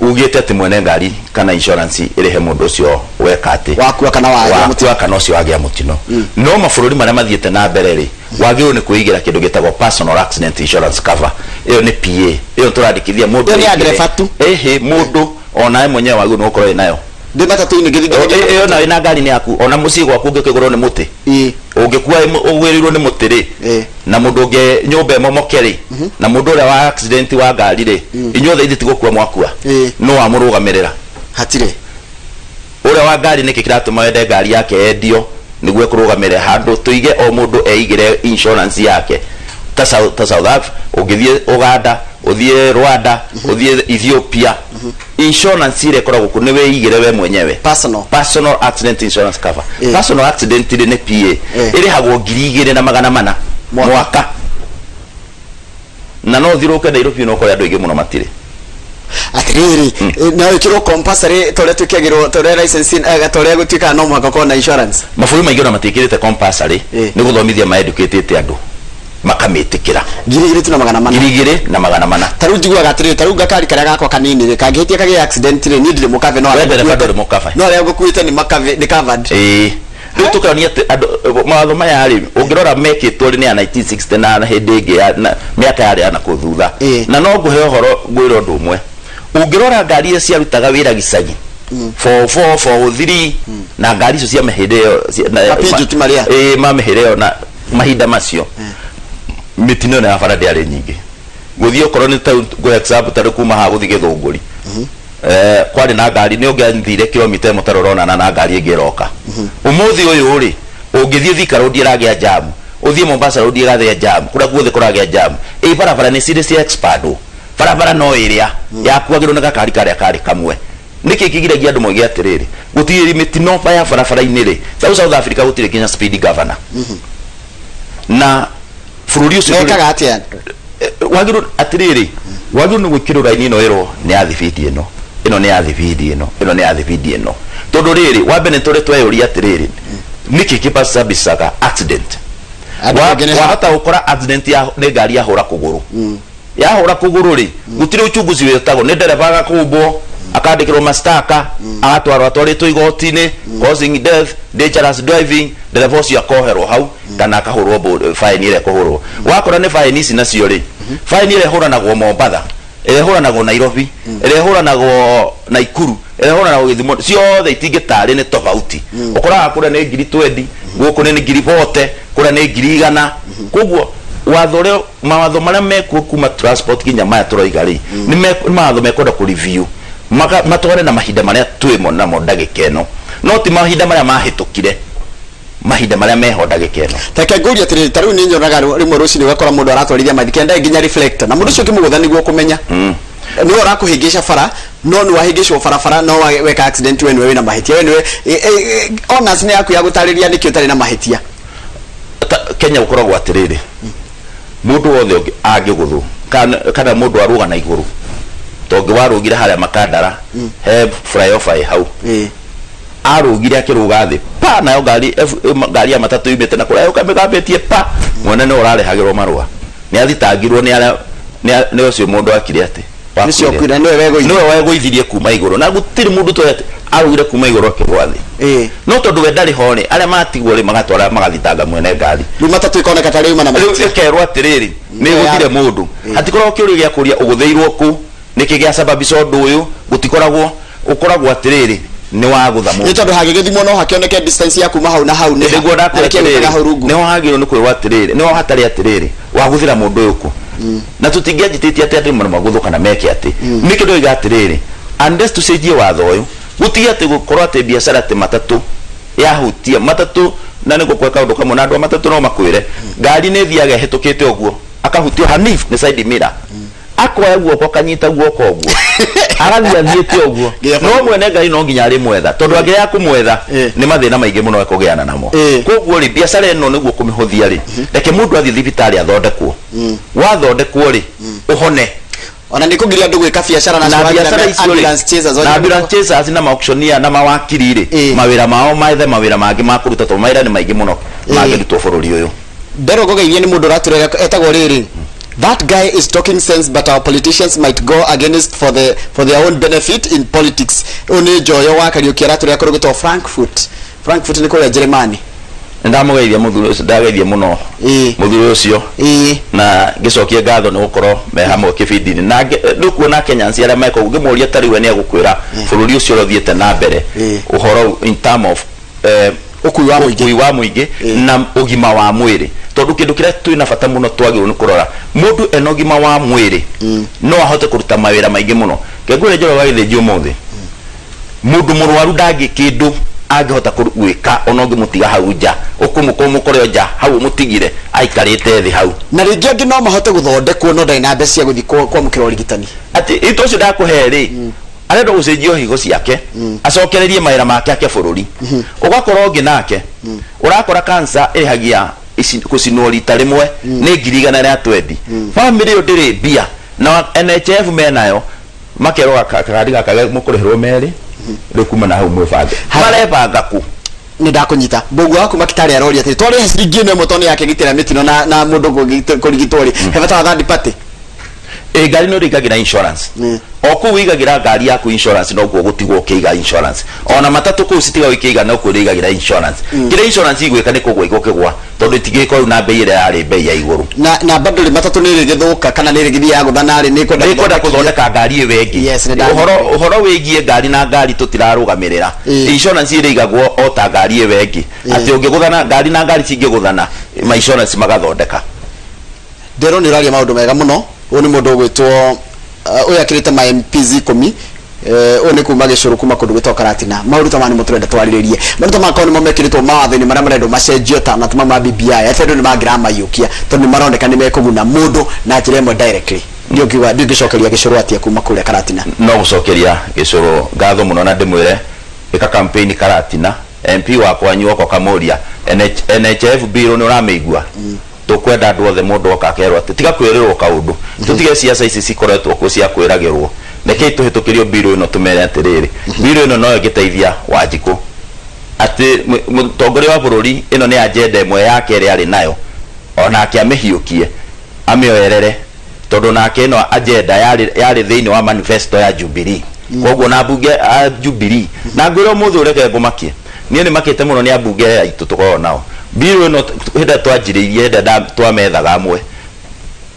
ugĩte atĩ mwene ngari kana insurance ĩrĩhe mũndũ ũcio weka atĩ wakua kana wakua kana ũcio wagĩa mũtino. No mabũrũri marĩa mathiĩte na mbere rĩ, wagĩrĩirwo nĩ kwĩigĩra kĩndũ gĩtagwo personal accident insurance cover. Ĩyo nĩ PA, ĩyo tũrandĩkithia mũndũ nĩ ndereba tu. Ĩhĩ, mũndũ onawe mwenyewe wagĩrĩirwo nĩ gũkorwo wĩnayo. Ndĩ matatũ-inĩ ngĩthiĩ ĩyo nayo ĩna ngari nĩ yaku, ona mũciĩ gwaku ũngĩkĩgũrwo nĩ mũtĩ, ũngĩkua ũgwĩrĩirwo nĩ mũtĩ rĩ, na mũndũ ũngĩ nyũmba ĩmomoke rĩ, na mũndũ ũrĩa wa accident wa ngari rĩ, inyuothe ithuĩ ti gũkua mwakua, no wamũrũgamĩrĩra. Hatirĩ ũrĩa wa ngari. Nĩkĩ kĩratũma wende ngari yake yendio nĩguo ĩkũrũgamĩrĩre? Handũ tũige o mũndũ eigĩre insurance yake. Ta South Africa, ũngĩthiĩ Uganda, ũthiĩ Rwanda, ũthiĩ Ethiopia, insurance ĩrĩa ĩkoragwo kuo nĩ wĩigĩre we mwenyewe. Personal accident insurance cover. Personal accident rĩ nĩ PA, ĩrĩhagwo 2,400 mwaka. Na no ũthiũrũrũke Nairobi no ũkore andũ aingĩ mũno matirĩ. Atĩrĩrĩ, no ĩkĩrwo compulsory ta ũrĩa twĩkagĩrwo, ta ũrĩa licensing, ta ũrĩa gũtuĩkaga no mũhaka ũkorwo na insurance? Mabũrũri maingĩ ona matiĩkĩrĩte compulsory, nĩ gũthomithia ma-educate andũ makamĩtĩkĩra. 2,400. 2,400. Ta rĩu njiguaga atĩrĩrĩ, ta rĩu gakari karĩa gakwa kanini rĩ, kangĩhĩtia kagĩe accident rĩ, niĩ ndirĩ mũkave, no arĩa ngũkuĩte nĩ covered. Ĩĩ, rĩu tũkaonia atĩ andũ mawatho maya rĩ, ũngĩrora mekĩtwo rĩ nĩ ya 1960 na hĩndĩ ĩngĩ mĩaka yarĩ ya nakũu thutha. Na no ngũhe ũhoro ngwĩre ũndũ ũmwe, ũngĩrora ngari iria ciarutaga wĩra gĩcagi 44 43 na ngari icio cia mĩhĩndĩ ĩyo ma mĩhĩndĩ ĩyo na mahinda macio, mĩtino ĩno ya bara ndĩarĩ nyingĩ. Gũthiĩ okorwo nĩ ta ngũhe example, ta rĩu kuma haha gũthiĩ Gĩthũngũri, kwarĩ na ngari nĩ ũngĩathire kilomita ĩmwe ũtarĩ ũronana na ngari ĩngĩ ĩroka. Ũmũthĩ ũyũ rĩ, ũngĩthiĩ Thika Road ĩragĩa jam, ũthiĩ Mombasa Road ĩragĩa jam, kũrĩa guothe kũragĩa jam. Ĩ barabara nĩ cirĩ cia expandwo, barabara no ĩrĩa yakuagĩrwo nĩ gakari karĩa karĩ kamwe. Nĩkĩ kĩgiragia andũ moige atĩrĩrĩ, gũtirĩ mĩtino ya barabara-inĩ rĩ? South Africa gũtirĩ nginya speed governor. Na bũrũri ũcio mekaga atĩa? Wagĩrĩirwo atĩrĩrĩ, wagĩrĩirwo nĩ gwĩkĩrwo raini ĩno ĩrwo nĩ ya thibindi ĩno, ĩno nĩ ya thibindi ĩno, ĩno nĩ ya thibindi ĩno. Tondũ rĩrĩ, wa mbere tũrĩ tweyũria atĩrĩrĩ, nĩkĩ kĩbacabicaga accident? Wahota gũkora accident ya nĩ ngari yahũra kũgũrũ, yahũra kũgũrũ rĩ, gũtirĩ uchunguzi wĩtagwo, nĩ ndereba agakũmbwo, akandĩkĩrwo mashtaka, agatwarwo atwarĩtwo igoti-inĩ, causing death, dangerous driving, ndereba ũcio akoherwo hau kana akahũrwo fine ĩrĩa ĩkũhũrwo. Wakora nĩ fine ici nacio rĩ, fine ĩrĩa ĩhũranagwo Mombatha, ĩrĩa ĩhũranagwo Nairobi, ĩrĩa ĩhũranagwo Naikuru, ĩrĩa ĩhũranagwo Gĩthumo, ciothe itingĩtarĩ nĩ tofauti. Ũkoraga kũrĩa nĩ 20,000, gũkũ nĩ 40,000, kũrĩa nĩ 100,000. Koguo watho ũrĩa mawatho marĩa mekuo kuma transport nginya maya tũroiga rĩ, nĩ mawatho mekwenda kũ review matware na mahinda marĩa twĩmo namo ndagĩka ĩno. No ti mahinda marĩa mahĩtũkire, mahinda marĩa meho ndagĩka ĩno. Reke ngũrie atĩrĩrĩ, ta rĩu nĩ nyonaga rĩmwe rũcinĩ ũgakora mũndũ aratwarithia maithikiri ndarĩ nginya reflector, na mũndũ ũcio ũkĩmũgũtha nĩguo kũmenya nĩwe ũrakũhĩngĩca bara, no nĩ wahĩngĩcwo barabara, no weka accident, we nĩwe wĩna mahĩtia, we nĩwe onus nĩ yaku ya gũtarĩria nĩkĩ ũtarĩ na mahĩtia. Kenya gũkoragwo atĩrĩrĩ, mũndũ wothe angĩgũthwo kana mũndũ arũga na igũrũ, tondũ warũgire harĩa Makandara he flyover hau, arũgire akĩrũga thĩ pa, nayo ngari ya matatũ yumĩte na kũraya ũkamĩgambĩtie pa, mwene nĩ ũrarehagĩrwo marũa, nĩ athitangirwo nĩ arĩa nĩ ũcio mũndũ akire atĩ nĩwe wegũithirie kuma igũrũ, na gũtirĩ mũndũ tũĩ atĩ arũgire kuma igũrũ akĩgwa thĩ. No tondũ we ndarĩ ho rĩ, arĩa matigwo rĩ magatwara magathitanga mwene ngari, rĩu matatũ ĩkoneka ta rĩu na mahĩtia, rĩu ĩkerwo atĩrĩrĩ nĩ gũthire mũndũ. Hatikoragwo kĩũria gĩa kũria ũgũthĩirwo kũ, nĩkĩ gĩacababisha ũndũ ũyũ, gũtikoragwo, ũkoragwo atĩrĩrĩ nĩ wagũtha mũndũ. Nĩ tondũ hagĩgĩthimwo no hakĩoneke distance ya kuma hau na hau, nĩ nĩguo ndakwĩra atĩrĩrĩ, nĩho hagĩrĩirwo nĩ kwĩrwo atĩrĩrĩ, nĩho hatarĩ atĩrĩrĩ wagũthĩra mũndũ ũyũ kũ, na tũtingĩanjĩtĩtie atĩ andũ magũthũka na meke atĩ nĩkĩo ndoiga atĩrĩrĩ, unless tũcenjie watho ũyũ, gũtige atĩ gũkorwo atĩ biacara atĩ matatũ yahutia matatũ, na nĩ gũkwe kaũndũ kamwe na andũ a matatũ no makwĩre ngari nĩ ĩthiaga ĩhĩtũkĩte ũguo akahutio hanif nĩ side mirror, akoya guoko kanyita guoko ũguo agathiĩ athiĩte ũguo, no mwene ngari no nginya arĩmwetha, tondũ angĩrega kũmwetha nĩ mathĩna maingĩ mũno ekũgĩana namo. Koguo rĩ, biacara ĩno nĩguo kũmĩhũthia rĩ, reke mũndũ athiĩ thibitarĩ athondekwo, wathondekwo rĩ ũhone. Ona nĩ kũgiria andũ gwĩka biacara na ambulance chasers, na ambulance chasers na auctioneer na mawakiri rĩ, mawĩra mao maethe mawĩra mangĩ ma kũruta, tondũ mawĩra nĩ maingĩ mũno mangĩrutwo bũrũri ũyũ. Ndero ngũgeithie nĩ mũndũ ũratũrega etagwo rĩrĩ, that guy is talking sense, but our politicians might go against for their own benefit in politics. Ũyũ nĩ Njoyo wa Kariũki aratũrega kũrĩ gwĩtwo Frankfurt. Frankfurt nĩ kũrĩa Jeremani. Ndamũgeithia mũthuri ũcio, ndageithia mũno mũthuri ũcio, na ngĩcokia ngatho nĩ gũkorwo me hamwe kĩbindi-inĩ, na nĩ kuona Kenyans arĩa mekwo ngĩmũria ta rĩu we nĩ egũkwĩra bũrũri ũcio ũrĩa ũthiĩte na mbere ũhoro in term of ũkui wa mũingĩ na ũgima wa mwĩrĩ, tondũ kĩndũ kĩrĩa twĩna bata mũno twagĩrĩirwo nĩ kũrora mũndũ ena ũgima wa mwĩrĩ no ahote kũruta mawĩra maingĩ mũno. Kengũre Njoroge agĩthĩnjio ũmũthĩ, mũndũ mũrwaru ndangĩ kĩndũ angĩhota gwĩka ona ũngĩmũtiga hau nja, ũkũmũkore nja hau ũmũtigire aikarĩte thĩ hau, na rĩngĩ angĩ no mahote gũthondekwo no ndarĩ na mbeca cia gũthiĩ kwamũkĩra ũrigitani. Atĩ ito ũcio ndakũhe rĩ, arenda gũcenjio higo ciake acokererie mawĩra make ake bũrũri. Ũgakorwo ũngĩ nake ũrakora cancer ĩrĩhagia gũcinwo rita rĩmwe nĩ 120,000, bamĩrĩ ĩyo ndĩrĩ mbia na NHIF menayo, makerwo kakandi gaka mũkũrĩhĩrwo merĩ rĩu kuma na hau mwĩbange marebanga kũ. Nĩ ndakũnyita mbũguo waku makitari aroria atĩrĩ, twarĩha ciringi ĩno ĩmwe tondũ nĩ yakĩgitĩra mĩtino na mũndũ kũrigitwo rĩ, he bata wa third party? Ngari nĩ ũrĩigagĩra insurance, o kũu ũigagĩra ngari yaku insurance, noguo gũtigwo ũkĩiga insurance, ona matatũ kũu citigagwo ikĩiga, nokuo ũrĩigagĩra insurance. Kĩrĩa insurance igwĩka nĩ kũgwa igũkĩgwa, tondũ itingĩgĩkorwo rĩu na mbei ĩrĩa yarĩ mbei ya igũrũ. Na bado rĩ, matatũ nĩ ĩrĩgĩthũka kana nĩ ĩrĩgĩthiĩ yagũtha narĩ nĩ ĩkwenda gũthondeka ngari ĩyo ĩngĩ. Ũhoro wĩgiĩ ngari na ngari tũtirarũgamĩrĩra, insurance ĩrĩigagwo o ta ngari ĩyo ĩngĩ, atĩ ũngĩgũthana ngari na ngari cingĩgũthana, ma insurance magathondeka. Ndero nĩ ũraria maũndũ mega mũno. Ũyũ nĩ mũndũ ũgwĩtwo ũyũ akĩrĩte ma MPs 10, ũyũ nĩ kuma gĩcũrũ kuma kũndũ gwĩtwo Karatina. Maũndũ ta maya nĩmo tũrenda twarĩrĩrie, maũndũ ta maya korwo nĩmo mekĩrĩtwo mawatho-inĩ marĩa marendwo macenjio ta na ma BBI, atĩ andũ nĩ mangĩramaiyũkia tondũ nĩ maroneka nĩ mekũguna mũndũ na njĩra ĩmwe directly. Ndiũngiuga ndingĩcokeria gĩcũrũ atia kuma kũrĩa Karatina? No gũcokeria gĩcũrũ ngatho mũno na ndĩmwĩre ĩka campaign Karatina, MP wakwa Nyuoko Kamũria, NHIF bill nĩ ũramĩigua, tũkwenda andũ othe mũndũ oka akerwo atĩ tiga kwĩrĩrwo kaũndũ, tũtige ciaca ici cikoretwo kuo cia kwĩragĩrwo, rekei tũhĩtũkĩrio bill ĩno tũmere atĩrĩrĩ, bill ĩno no ĩngĩteithia Wanjikũ atĩ mũtongoria wa bũrũri ĩno nĩ agenda ĩmwe yake ĩrĩa arĩ nayo, onake amĩhiũkie amĩoerere, tondũ nake ĩno agenda yarĩ thĩinĩ wa manifesto ya Jubilee, koguo na mbunge a Jubilee na ngwĩra ũmũthĩ ũreke ngũmakie, niĩ nĩ makĩte mũno nĩ ambunge aitũ tũkoragwo nao. Bill ĩno hĩndĩ twanjĩrĩirie hĩndĩ twamethaga amwe,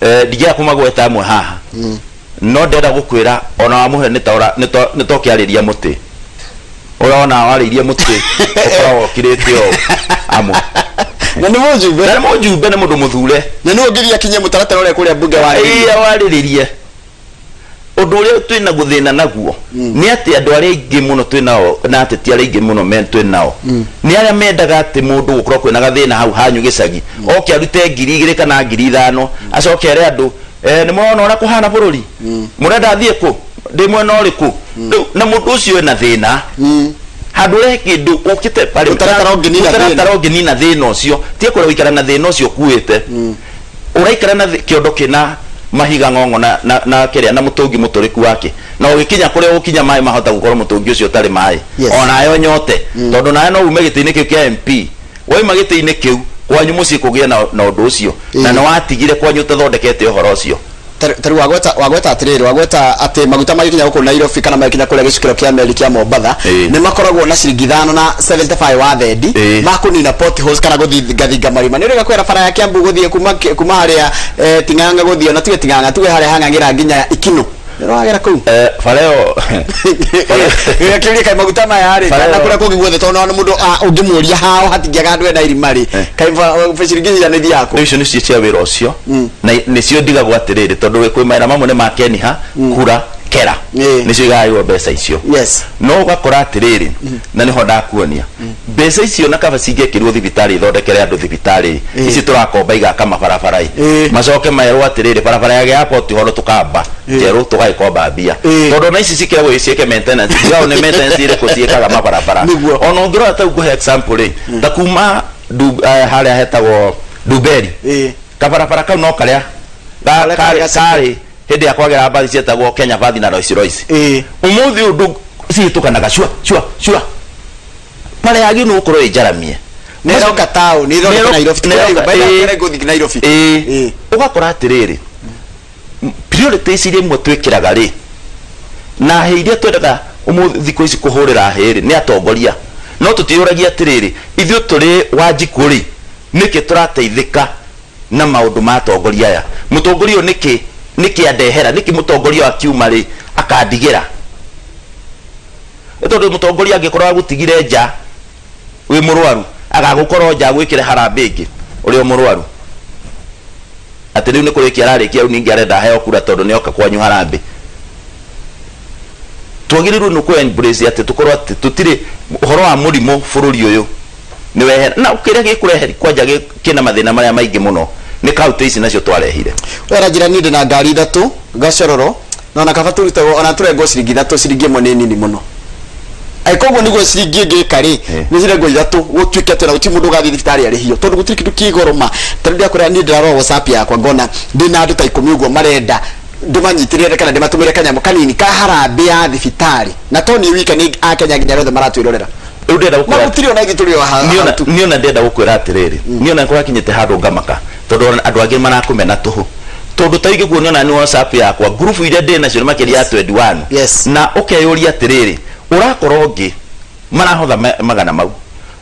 ndingĩenda kũmagweta amwe haha, no ndĩrenda gũkwĩra ona wamũhe nĩ ta ũkĩarĩria mũtĩ, ũrona warĩirie mũtĩ ũkoragwo ũkirĩte ũũ amwe, na nĩ mũjumbe, na nĩ mũjumbe, nĩ mũndũ mũthure, na nĩ ũngĩthiĩ akinye mũtaratara ũrĩa kũrĩa mbunge warĩrĩrie. Warĩrĩrie Ũndũ ũrĩa twĩna gũthĩna naguo nĩ atĩ andũ arĩa aingĩ mũno twĩ nao na ateti arĩa aingĩ mũno me twĩ nao nĩ arĩa mendaga atĩ mũndũ gũkorwo kwĩna gathĩna hau hanyu gĩcagi, oke arute 2000 kana 5000, acoke ere andũ nĩ mũrona ũrĩa kũhana bũrũri, mũrenda thiĩ kũ, ndĩ mwena ũrĩkũ. Rĩu na mũndũ ũcio ena thĩna handũ ũrehe kĩndũ ũkĩte parĩ Mũtaratara ũngĩnina thĩna. Mũtaratara ũngĩnina thĩna ũcio, tiga kũrĩa gũikara na thĩna ũcio ũkuĩte, ũraikara na kĩondo kĩna mahiga ng'ong'o na kĩrĩa na mũtũngi mũtũrĩku wake, na ũgĩkinya kũrĩa ũgũkinya maĩ mahota gũkorwo mũtũngi ũcio ũtarĩ maĩ, onayo nyote, tondũ nawe no ume gĩtĩ-inĩ kĩu kĩa MP, wauma gĩtĩ-inĩ kĩu kwanyu mũciĩ kũgĩe na ũndũ ũcio, na nĩ watigire kwanyu ũtathondekete ũhoro ũcio. Tarĩu wagweta atĩrĩrĩ, wagweta atĩ maguta magĩkinya gũkũ Nairobi kana magĩkinya kũrĩa gĩcukĩro kĩa meri kĩa Mombatha nĩ makoragwo na ciringi 5 na 75 wa thendi makũnina potholes kana gũthingathinga marima. Nĩ ũrĩga kwĩra bara ya Kiambu gũthiĩ kuma harĩa Ting'ang'a gũthiĩ, ona tuge Ting'ang'a, tuge harĩa hang'ang'ĩra nginya Ikinu, nĩũragera kũu bara ĩyo kĩũria kaĩ maguta maya rĩ kana kũrĩa kũngĩ guothe, tondũ ona mũndũ ũngĩmũria hao hatingĩaga andũ ena irima rĩ, kaĩ ciringi 5 ithiaga kũ? Rĩu icio nĩcio cia wĩra ũcio, na nĩcio ndigagwo atĩrĩrĩ, tondũ kwĩ mawĩra mamwe nĩ ma Keniha, kura, kera, nĩcio igayagwo mbeca icio. No ũgakora atĩrĩrĩ, na nĩho ndakuonia mbeca icio na kaba cingĩekĩrwo thibitarĩ ithondekere andũ thibitarĩ ici tũrakomba igaka mabarabara macoke merwo atĩrĩrĩ, barabara ya airport horo tũkamba njerũ tũgagĩkomba mbia, tondũ ona ici cikĩragwo ciĩke maintenance, ndigagwo nĩ maintenance irĩkũ ciĩkaga mabarabara. Ona ũngĩrora ta ngũhe example rĩ, ta kuma harĩa hetagwo Dumberi, kabarabara kau no karĩa karĩ hĩndĩ ya kwagera mbathi cietagwo Kenya Bathi na Rolls Royce. Ũmũthĩ ũndũ cihĩtũkanaga cua cua cua, bara yagĩrĩirwo nĩ gũkorwo ĩ njaramie, nĩroka taũni, ĩthondeke Nairobi, gũthiĩ Nairobi. Ũgakora atĩrĩrĩ, priorities iria imwe twĩkĩraga rĩ, na hĩ iria twendaga ũmũthĩ thikũ ici kũhũrĩra hĩ rĩ, nĩ atongoria, no tũtiyũragia atĩrĩrĩ, ithuĩ tũrĩ Wanjikũ rĩ, nĩkĩ tũrateithĩka na maũndũ ma atongoria aya? Mũtongoria ũyũ nĩkĩ nĩkĩ andehera, nĩkĩ mũtongoria akiuma rĩ akandigĩra? Nĩ tondũ mũtongoria angĩkorwo agũtigire nja wĩ mũrwaru, agagũkorwo nja agwĩkĩre harambĩ ĩngĩ ũrĩ o mũrwaru, atĩ rĩu nĩ kũrĩkia ararĩkia, rĩu ningĩ arenda aheo kura tondũ nĩoka kwanyu harambĩ. Twagĩrĩirwo nĩ kũ embrace atĩ tũkorwo atĩ tũtirĩ ũhoro wa mũrimũ bũrũri ũyũ nĩ wehera, na kĩrĩa gĩkũrehe kwanja kĩna mathĩna marĩa maingĩ mũno nĩ kaunti ici nacio twarehire. Wera njĩra niĩ ndĩna ngari 3 gacororo, na ona kaba tũrutagwo ona tũrengwo ciringi 3, ciringi 1 nĩ nini mũno. Koguo nĩguo ciringi ĩngĩka rĩ, nĩ cirengwo 3 gũtuĩke atĩ ona gũtirĩ mũndũ ũgathiĩ thibitarĩ arĩhio, tondũ gũtirĩ kĩndũ kĩ goro ma. Ta rĩu ndĩrakwĩra niĩ ndĩrarora WhatsApp yakwa ngona ndĩna andũ ta 10 ũguo marenda ndĩmanyitĩrĩre kana ndĩmatũmĩre kanyamũ kanini ka harambĩ ya thibitarĩ, na to niĩ wika, nĩ Akenya nginya arĩa othe maratwĩrorera. Rĩu ndĩrenda gũkwĩra gũtirĩ ona ithuĩ tũrĩ o haha. Niĩ ona ndĩrenda gũkwĩra atĩrĩrĩ, niĩ ona kũrakinyĩte handũ ngamaka, tondũ andũ angĩ marakũmena tũhũ, tondũ ta ingĩ kuona nĩ WhatsApp yakwa ngurubu iria ndĩ nacio nĩ makĩria ya 21, na ũkeyũria atĩrĩrĩ, ũrakora ũngĩ marahotha 100 mau,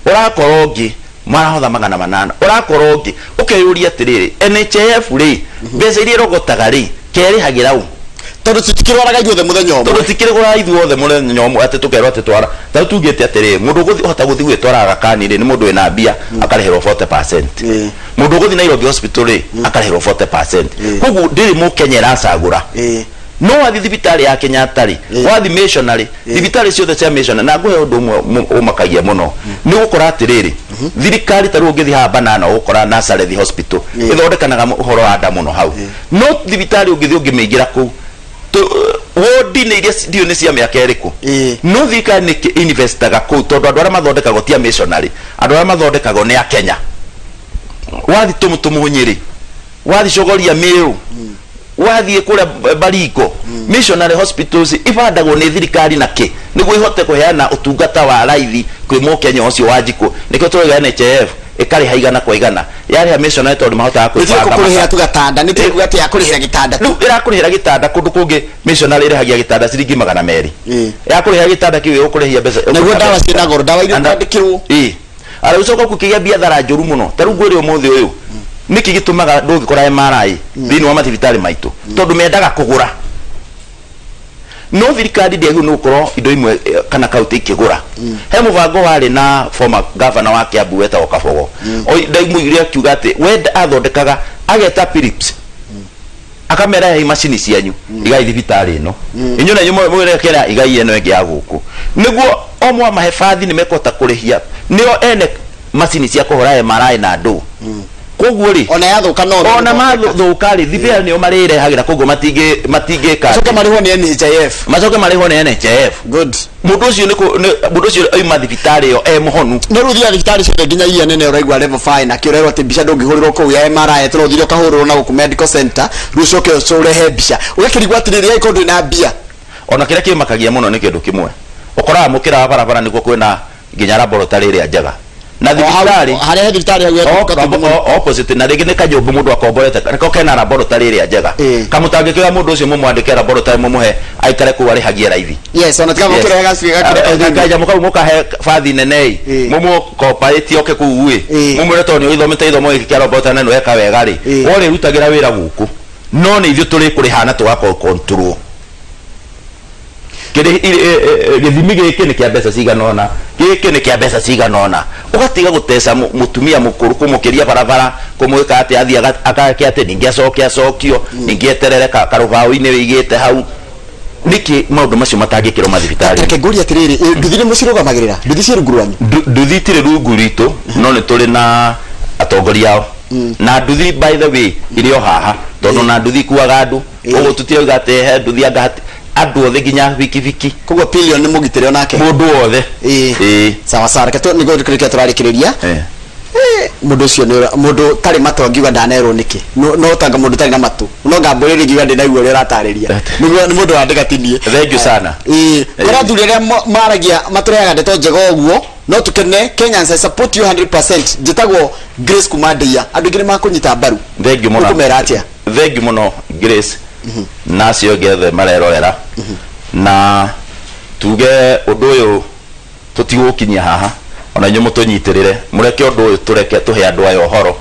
ũrakora ũngĩ marahotha 800, ũrakora ũngĩ, ũkeyũria atĩrĩrĩ, NHIF rĩ, mbeca iria ĩrogotaga rĩ, kerĩhagĩra ũ? Tondũ tũtikĩrwaraga ithuothe mũthenya ũmwe, tondũ tikĩrwaraga ithuothe mũthenya ũmwe, atĩ tũkerwo atĩ twara ta rĩu tugĩte atĩrĩrĩ, mũndũ ũhota gũthiĩ gwĩtwara Aga Khan rĩ, nĩ mũndũ wĩna mbia akarĩhĩrwo 40%, mũndũ ũgũthiĩ Nairobi Hospital rĩ, akarĩhĩrwo 40%. Koguo ndĩrĩ mũkenya ĩracagũra. No wathiĩ thibitarĩ ya Kenyatta rĩ, wathiĩ missionary, thibitarĩ ciothe cia missionary, na ngũhe ũndũ ũmwe ũmakagia mũno, nĩ ũgũkora atĩrĩrĩ, thirikari ta rĩu ũngĩthiĩ haha Banana ũgũkora Nazareth Hospital ĩthondekanaga ũhoro wa nda mũno hau, no thibitarĩ ũngĩthiĩ ũngĩmĩingĩra kũu wodi nĩ iria ndiũ nĩ cia mĩaka ĩrĩkũ, no thirikari nĩ investaga kũu, tondũ andũ arĩa mathondekagwo ti a missionary, andũ arĩa mathondekagwo nĩ a Kenya. Wathiĩ Tũmũtũmũ Nyĩrĩ, wathiĩ Cogoria Mĩrũ, wathiĩ kũrĩa Baringo, missionary hospitals ibandagwo nĩ thirikari na kĩ nĩguo ihote kũheana ũtungata wa raithi kwĩ mũkenya ũcio wa Njikũ. Nĩkĩo tũrauga NHIF ĩkarĩha 100 kwa 100, yarĩha missionary tondũ mahotaga kwĩbanga. Nĩ tũkũrĩhĩra gĩtanda, nĩ tũkuga atĩ yakũrĩhĩra gĩtanda rĩu ĩrakũrĩhĩra gĩtanda kũndũ kũngĩ, missionary ĩrĩhagia gĩtanda ciringi 200, yakũrĩhĩra gĩtanda kĩu ĩgũkũrĩhia mbeca. Naguo ndawa ciĩna goro, ndawa iria ũkwandĩkĩrwo arä ucoka kũkĩgĩa biathara njũru mũno. Ta rĩu ngwĩre ũmũthĩ ũyũ nĩkĩ gĩtũmaga ndũngĩkora MRI thĩinĩ wa mathibitarĩ maitũ, tondũ mendaga kũgũra, no thirikari ndĩagĩrĩirwo nĩ gũkorwo indo imwe kana kaunti ikĩgũra. He mũbango warĩ na former governor wa Kiambu wetagwo Kabogo, ndaimũiguire akiuga atĩ we athondekaga ageta Philips Akamera hei macini cianyu igai thibitarĩ ĩno. Inyuĩ na inyuĩ mwĩrekera igai ĩno ĩngĩ ya gũkũ. Nĩguo o mwamahe bathi nĩ mekũhota kũrĩhia. Nĩo ene macini cia kũhũra MRI na ndũ. Koguo rĩ ona yathuka no ona mathuka rĩ thibĩa nĩo marĩrehagĩra koguo matingĩka. Macoke marĩhwo nĩ NHIF. Macoke marĩhwo nĩ NHIF. Good. Mũndũ ũcio mũndũ ũcio oima thibitarĩ ĩyo e mũhonu. No rĩu thiaga thibitarĩ ciothe nginya iria nene ũraigua level 5 na kĩo ũrerwo atĩ mbica ndũngĩhũrĩrwo kũu ya MRI tondũ ũthire ũkahũrĩrwo na gũkũ medical center rĩu ũcoke ũrehe mbica ũgakĩrigwo atĩrĩrĩ angĩkorwo ndũrĩ na mbia. Ona kĩrĩa kĩmakagia mũno nĩ kĩndũ kĩmwe, ũkoraga mũkĩra wa barabara nĩkuo kwĩna nginya laboratory ĩrĩa njega na thibitarĩ harĩa he thibitarĩ hau opposite na rĩngĩ nĩ kanyũmba mũndũ akomborete nĩko kena laboratory ĩrĩa njega kamũtangĩkĩra mũndũ ũcio mũmwandĩke laboratory mũmũhe aikare kũu arĩhagie raithi. Yes, ona tiga mũkĩrehe kanyamũ kau mũkahe bathi nene ĩ mũmũkoparĩte oke kũu ĩ mũmwĩre tondũ nĩ ũgĩthomete gĩthomo gĩkĩ kĩa laboratory na nĩ weka wega rĩ worĩrutagĩra wĩra gũkũ no nĩ ithuĩ tũrĩkũrĩha na tũgakorwo control gĩthimi gĩkĩ nĩ kĩa mbeca cigana ũna gĩkĩ nĩ kĩa mbeca cigana ũna ũgatiga gũteca mũtumia mũkũrũ kũmũkĩria barabara kũmwĩka atĩ athiĩ akake atĩ ningĩ acoke acokio ningĩ eterere karũbaũ-inĩ wĩigĩte hau. Nĩkĩ maũndũ macio matangĩkĩrwo mathibitarĩ? Reke ngũrie atĩrĩrĩ, nduthi nĩ mũcirũgamagĩrĩra? Nduthi ciĩ rungu rwanyu? Nduthi itirĩ rungu rwitũ no nĩ tũrĩ na atongoria ao na nduthi by the way irĩ o haha tondũ na nduthi ikuaga andũ ũguo tũtirauga atĩ he nduthi anga andũ othe nginya bikibiki. Koguo pillion nĩ mũgitĩre onake mũndũ wothe. Ĩĩ sawa sawa, reke nĩguo tũrĩkia tũrarĩkĩrĩria. Mũndũ ũcio nĩ mũndũ tarĩ matũ angiuga ndanerwo nĩkĩ no tanga mũndũ tarĩ na matũ no ngambũrĩria ngiuga ndĩnaigua ũrĩa ũratarĩria nĩ mũndũ wandĩka tinie. Thank you sana. Ĩĩ kũrĩa athuri arĩa maragia matũrehaga ndeto njega ũguo no tukene. Kenyans, I support you 100%. Njĩtagwo Grace kuma Ndeia. Andũ aingĩ nĩ makũnyita mbaru. Thank you mũno. Ũkũmera atĩa? Thank you mũno Grace na acio angĩ othe marerorera na tuge ũndũ ũyũ tũtigũkinyia haha ona inyuĩ mũtũnyitĩrĩre mũreke ũndũ ũyũ tũreke tũhe andũ aya ũhoro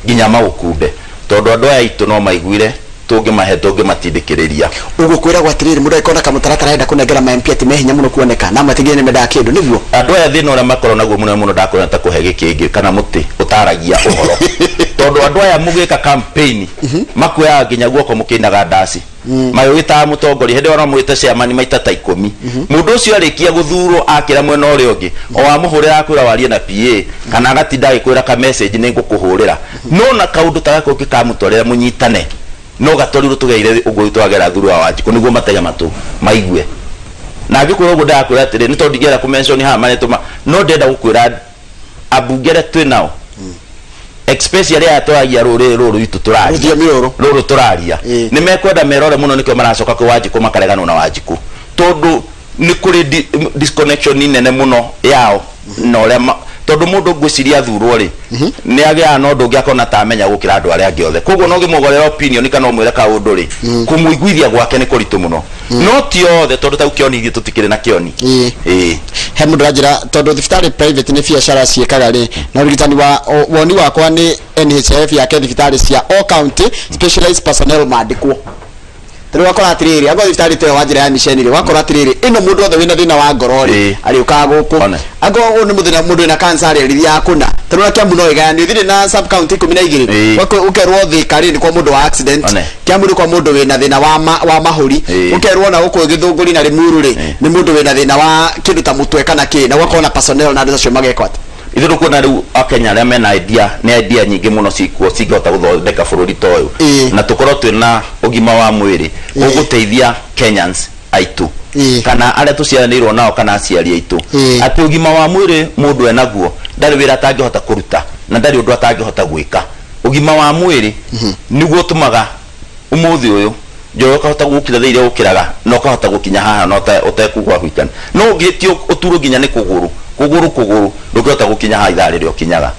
nginya maũkunde tondũ andũ aya aitũ no maiguire tũngĩmahe tũngĩmatindĩkĩrĩria. Ũguo kwĩragwo atĩrĩrĩ mũndũ angĩkorwo na kamũtaratara enda kũnengera ma MP atĩ me hinya mũno kuoneka na matigĩrĩre nĩ mendaga kĩndũ nĩguo andũ aya thĩna ũrĩa makoragwo naguo mũno mũno ndakwĩra ta kũhe gĩkĩngĩ kana mũtĩ ũtaragia ũhoro tondũ andũ aya mũgĩka campaign makuoyaga nginya guoko mũkĩinaga ndaci magĩgĩtaga mũtongoria hĩndĩ ĩyo no mwĩte chairman maita ta 10 mũndũ ũcio arĩkia gũthurwo akĩra mwena ũrĩa ũngĩ o amũhũrĩra akwĩra warie na PA kana agatinda agĩkwĩra ka message nĩ ngũkũhũrĩra no na kaũndũ ta gaka ũngĩkamũtwarĩra mũnyitane no gatwarirwo tũgeire ũguo twagera thuru wa Wanjikũ nĩguo matege matũ maigue na angĩkwĩra ũguo ndakwĩra atĩrĩ nĩ tondũ ndingĩenda kũ-mention haha marĩtwa no ndĩrenda gũkwĩra ambunge arĩa twĩ nao especially arĩa tũragia rũrĩrĩ rũrũ rwitũ tũraria rũrũ tũraria nĩ mekwenda merore mũno nĩkĩo maracoka kwĩ Wanjikũ makareganwo na Wanjikũ tondũ nĩ kũrĩ disconnection nene mũno yao na ũrĩa tondũ mũndũ ngwĩciria athurwo rĩ nĩ agĩaga na ũndũ ũngĩ akona ta amenya gũkĩra andũ arĩa angĩ othe koguo no ũngĩmũgorera opinion kana ũmwĩre kaũndũ rĩ kũmũiguithia gwake nĩ kũritũ mũno no ti othe tondũ ta kĩoni ithuĩ tũtikĩrĩ na kĩoni. Ĩĩ he mũndũ aranjĩra tondũ thibitarĩ private nĩ biacara ciĩkaga rĩ na ũrigitani wa woni wakwa nĩ NHIF yake thibitarĩ cia all county specialized personnel mandĩkwo. Rĩu wakora atĩrĩrĩ angorwo thibitarĩ ta ĩyo wa njĩra ya miceni rĩ wakora atĩrĩrĩ ĩno mũndũ wothe wĩna thĩna wa ngoro rĩ arĩũkaga gũkũ angorwo ũyũ nĩ mũthĩna mũndũ wĩna cancer rĩ arĩthiaga kũna tondũ Kiambu no ĩgayanio ĩthire na sub county 12 ũkerwo Thika rĩ nĩ kwa mũndũ wa accident, Kiambu nĩ kwa mũndũ wĩna thĩna wa mahũri, ũkerwo na gũkũ Gĩthũngũri na Limuru rĩ nĩ mũndũ wĩna thĩna wa kĩndũ ta mũtwe kana kĩ na ũgakorwo na personnel na andũ acio magekwo atĩa. Ithuĩ tũkuona rĩu akenya arĩa mena idea nĩ idea nyingĩ mũno cikuo cingĩhota gũthondeka bũrũri ta ũyũ na tũkorwo twĩna ũgima wa mwĩrĩ ũgũteithia Kenyans aitũ kana arĩa tũciaranĩirwo nao kana aciari aitũ atĩ ũgima wa mwĩrĩ mũndũ enaguo ndarĩ wĩra atangĩhota kũruta na ndarĩ ũndũ atangĩhota gwĩka. Ũgima wa mwĩrĩ nĩguo ũtũmaga ũmũthĩ ũyũ Njoroge ũkahota gũkĩra thaa iria ũkĩraga na ũkahota gũkinya haha na ũtekũgwa gwĩkana no ũngĩtio ũturwo nginya nĩ kũgũrũ kũgũrũ kũgũrũ ndũngĩhota gũkinya haha ithaa rĩrĩa ũkinyaga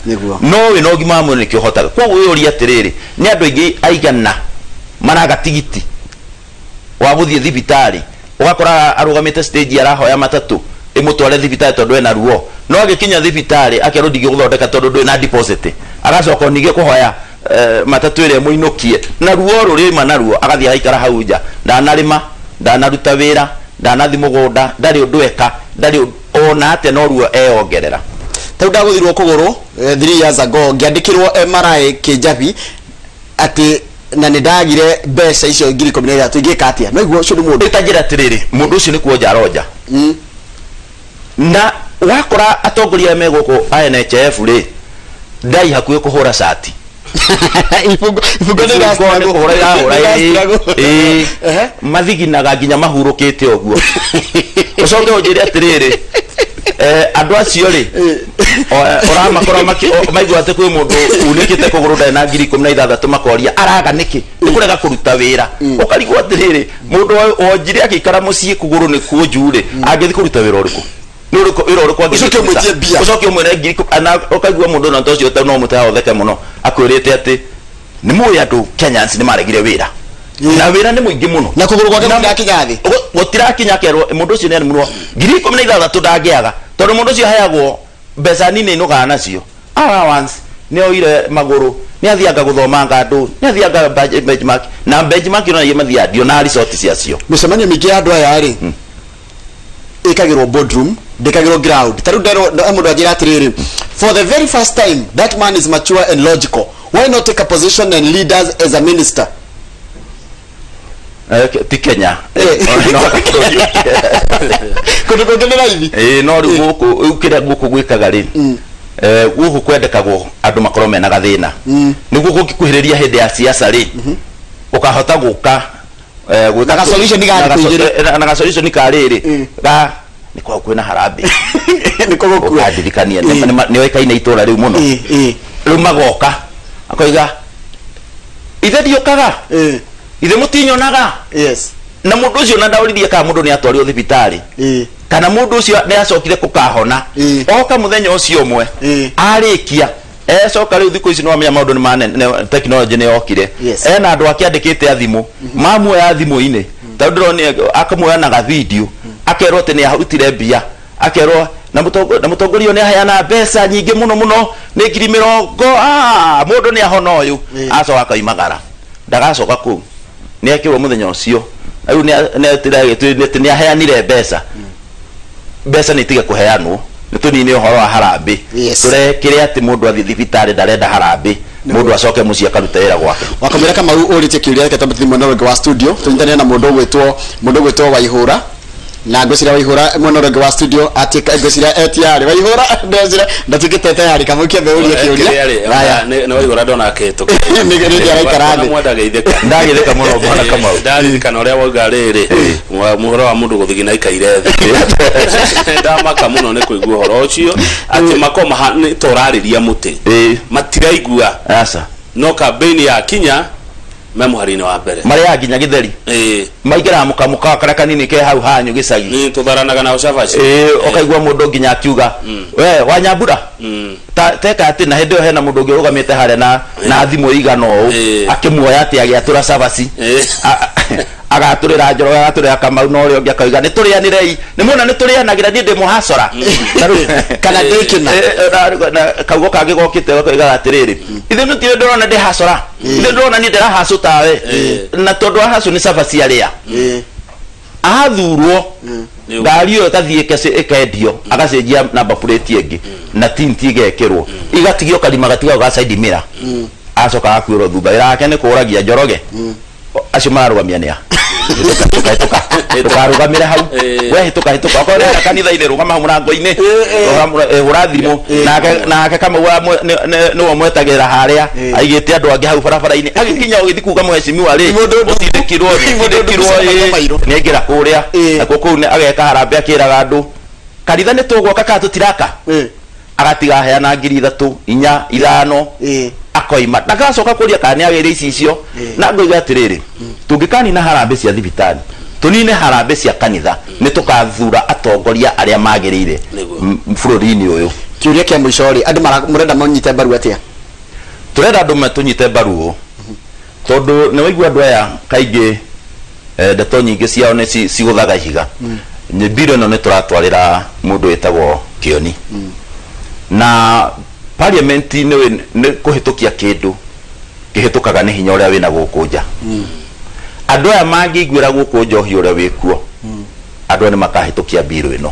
no wĩna ũgima wa mwĩrĩ nĩkĩo ũhotaga. Koguo wĩyũrie atĩrĩrĩ nĩ andũ aingĩ aigana maraga tigiti wa gũthiĩ thibitarĩ ũgakora arũgamĩte stage arahoya matatũ ĩmũtware thibitarĩ tondũ ena ruo no agĩkinya thibitarĩ akerwo ndingĩgũthondeka tondũ ndũrĩ na deposit agacoka ningĩ kũhoya matatũ ĩrĩa ĩmũinũkie na ruo rũrĩ na ruo agathiĩ agaikara hau nja ndanarĩma ndanaruta wĩra ndanathi mũgũnda ndarĩ ũndũ eka ndarĩ ona atĩa no ruo eyongerera. Tau ndagũthirwo kũgũrũ 3 years ago ngĩandĩkĩrwo MRI Kĩnjabi atĩ Na nĩ ndagire mbeca icio 13,000 ingĩka atĩa? No iguo ũcio nĩ mũndũ. Ĩtanjĩra atĩrĩrĩ, mũndũ ũcio nĩ kuonja aronja. Na wakora atongoria arĩa me gũkũ a NHIF rĩ, ndai hakuhĩ kũhũra cati. Ibungo ibungo nĩ Ibungo nĩ kũhũra irahũra, ĩĩ. Ĩĩ. Ehe. Mathiginaga nginya mahurũkĩte ũguo. Ũcoke ũnjĩre atĩrĩrĩ, andũ acio rĩ, ũramakora maigua atĩ kwĩ mũndũ unĩkĩte kũgũrũ ndarĩ na 16,000, makoria araga nĩkĩ, nĩ kũrega kũruta wĩra. Ũkarigwo atĩrĩrĩ, mũndũ wonjire agĩikara mũciĩ kũgũrũ nĩ kuonju rĩ, angĩthiĩ kũruta wĩra ũrĩkũ? Nĩ ũrĩkũ wĩra ũrĩkũ angĩthiĩ Ũcoke kũruta? ũmwĩtie mbia. Ũcoke ũmwĩre ana ũkaigua mũndũ na ũcio no mũte ũtheke mũno akwĩrĩte atĩ nĩ mũĩ andũ Kenyans nĩ maregire wĩra na wĩra nĩ mũingĩ mũno. Na kũgũrũ gwake gũtirakinya thĩ. Gũtirakinya, kerwo mũndũ ũcio nĩ mũno 16,000 ndangĩaga, tondũ mũndũ ũcio aheagwo mbeca nini inũkaga nacio allowance, nĩ oire magũrũ, nĩ athianga gũthomanga andũ, nĩ athianga benchmark na benchmark ĩno mathiaga ndionaga resort ciacio. Mĩcemanio mĩingĩ ya andũ aya rĩ, ĩkagĩrwo boardroom, ndĩkagĩrwo ground. Ta rĩu nderwo mũndũ anjĩra atĩrĩrĩ, for the very first time that man is mature and logical, why not take a position and lead us as a minister? Ti Kenya. Eh. No. Kũndũ kũngĩ nĩ raithi. Ĩĩ, no rĩu gũkũ, rĩu kĩrĩa gũkũ gwĩkaga rĩ, gũkũ kwendekagwo andũ makorwo mena gathĩna nĩguo kũngĩkuhĩrĩria hĩndĩ ya siasa rĩ, ũkahota gũka gwĩka Na ga-solution ga na thikũ igĩrĩ. na ga-solution ka rĩrĩ ga nĩ kwa kwĩna harambee. Nĩ kũgũkua. Ũkandirikania nĩ oĩkaine itũra rĩu mũno. Rĩu magoka akoiga ithe ndiũkaga, ithe mũtinyonaga. Na mũndũ ũcio na ndaũririe kana mũndũ nĩ atwarirwo thibitarĩ kana mũndũ ũcio nĩ acokire kũkahona. Oka mũthenya ũcio ũmwe arĩkia ecoka. Rĩu thikũ ici nĩwamenya maũndũ nĩ manene, technology nĩ yokire. Ena andũ akĩandĩkĩte a thimũ, mamuoya thimũ-inĩ, tondũ ndĩronire akamuoya na gavideo, akerwo atĩ nĩ arutire mbia, akerwo na mũtongoria ũyũ nĩ aheana mbeca nyingĩ mũno mũno, nĩ 20,000. Mũndũ nĩ ahona ũyũ. Acoka akoimagara, ndagacoka kũu, nĩ ekĩrwo mũthenya ũcio rĩu nĩ aheanire mbeca. Mbeca nĩ itige kũheanwo, nĩ tũnine ũhoro wa harambĩ. Tũrekĩre atĩ mũndũ athiĩ thibitarĩ ndarenda harambĩ, mũndũ acoke mũciĩ akarute wĩra gwake. Wakamwĩra Kamau ũrĩtie kĩũria, reke twambe tũthiĩ mwena ũrĩa ũngĩ wa studio, tũnyitanĩre na mũndũ ũgwĩtwo Waihũra, na ngwĩciria Waihũra mwena ũrĩa ũngĩ wa studio atuĩka ngwĩciria etiarĩ Waihũra, ndeciria ndatuĩkĩte tayari. Kamau kĩambe ũrie kĩũria. Haya. Nĩ waigũra ndona akĩhĩtũka. Nĩ araikara thĩ. Mwendageithĩka. Ndagĩthĩka mũno, bwana Kamau. Ndaririkana ũrĩa wauga rĩrĩ mũhoro wa mũndũ gũthigina aikaire thĩ, ndamaka mũno nĩ kũigua ũhoro ũcio atĩ makoma nĩ ta ũrarĩria mũtĩ. Matiraigua. Aca. No campaign ya kinya me mũhari-inĩ wa mbere. Marĩaga nginya gĩtheri. Maingĩraga mũkawa karĩa kanini ke hau hanyu gĩcagi. Nĩ tũtharanaga nao cabaci. Ĩĩ, ũkaigua mũndũ nginya akiuga, we Wanyambura, ta teka atĩ na hĩndĩ ĩyo hena mũndũ ũngĩ ũrũgamĩte harĩa na thimũ igana ũũ, akĩmuoya atĩ agĩatũra cabaci. Agatũrĩra Njoroge, agatũrĩra Kamau, na ũrĩa ũngĩ akauga nĩ tũrĩanĩrei, nĩ muona nĩ tũrĩanagĩra, niĩ ndĩ mũhacora. Na Kana ndĩkĩna. Na kaugo kangĩ gokĩte gakoigaga atĩrĩrĩ, ithe nĩ ndĩrona ndĩ hacora, ithe ndĩrona niĩ ndĩrahacũ tawe, na tondũ wa hacũ nĩ cabaci arĩa athurwo, ngari ĩyo ĩgathiĩ ĩkendio, agacenjia namba plate ĩngĩ na tinti igekĩrwo, igatigio karima gatigagwo ga side mirror, acoka agakuĩrwo thutha. Wĩra wake nĩ kũragia Njoroge acio mararũgamia nĩa, hĩtũka hĩtũka, ndũkarũgamĩre hau. We hĩtũka hĩtũka, okorwo nĩ kanitha-inĩ, rũgama hau mũrango-inĩ, hũra thimũ. Nake Kamau nĩwe mwetagĩrĩra harĩa aigĩte andũ angĩ hau barabara-inĩ, agĩkinya ũgĩthiĩ kuga mheshimiwa rĩ, ũtindĩkirwo ũtindĩkirwo. Mũndũ mairũ. Nĩ aingĩra kũrĩa nakuo kũu ageka harambee akĩraga andũ kanitha nĩ tũgwaka kana tũtiraka, agatiga aheana 3,000, 4, 5, akoima, ndagacoka kũria kana nĩ agĩire ici icio. Na ngoiga atĩrĩrĩ, tũngĩkanina harambee cia thibitarĩ, tũnine harambee cia kanitha, nĩ tũkathura atongoria arĩa magĩrĩire bũrũri-inĩ ũyũ. Kĩũria kĩa mũico rĩ, andũ mũrenda manyite mbaru atĩa? Tũrenda andũ matũnyite mbaru ũũ, tondũ nĩ waigua andũ aya kaingĩ, ndeto nyingĩ ciao nĩ cigũthaga ihiga. Mbiro ĩno nĩ tũratwarĩra mũndũ wĩtagwo Kĩoni na parliament nĩ kũhĩtũkia kĩndũ kĩhĩtũkaga nĩ hinya ũrĩa wĩna gũkũ nja. Andũ aya mangĩiguĩra gũkũ njohi ũrĩa wĩkuo, andũ aya nĩ makahĩtũkia mbiro ĩno,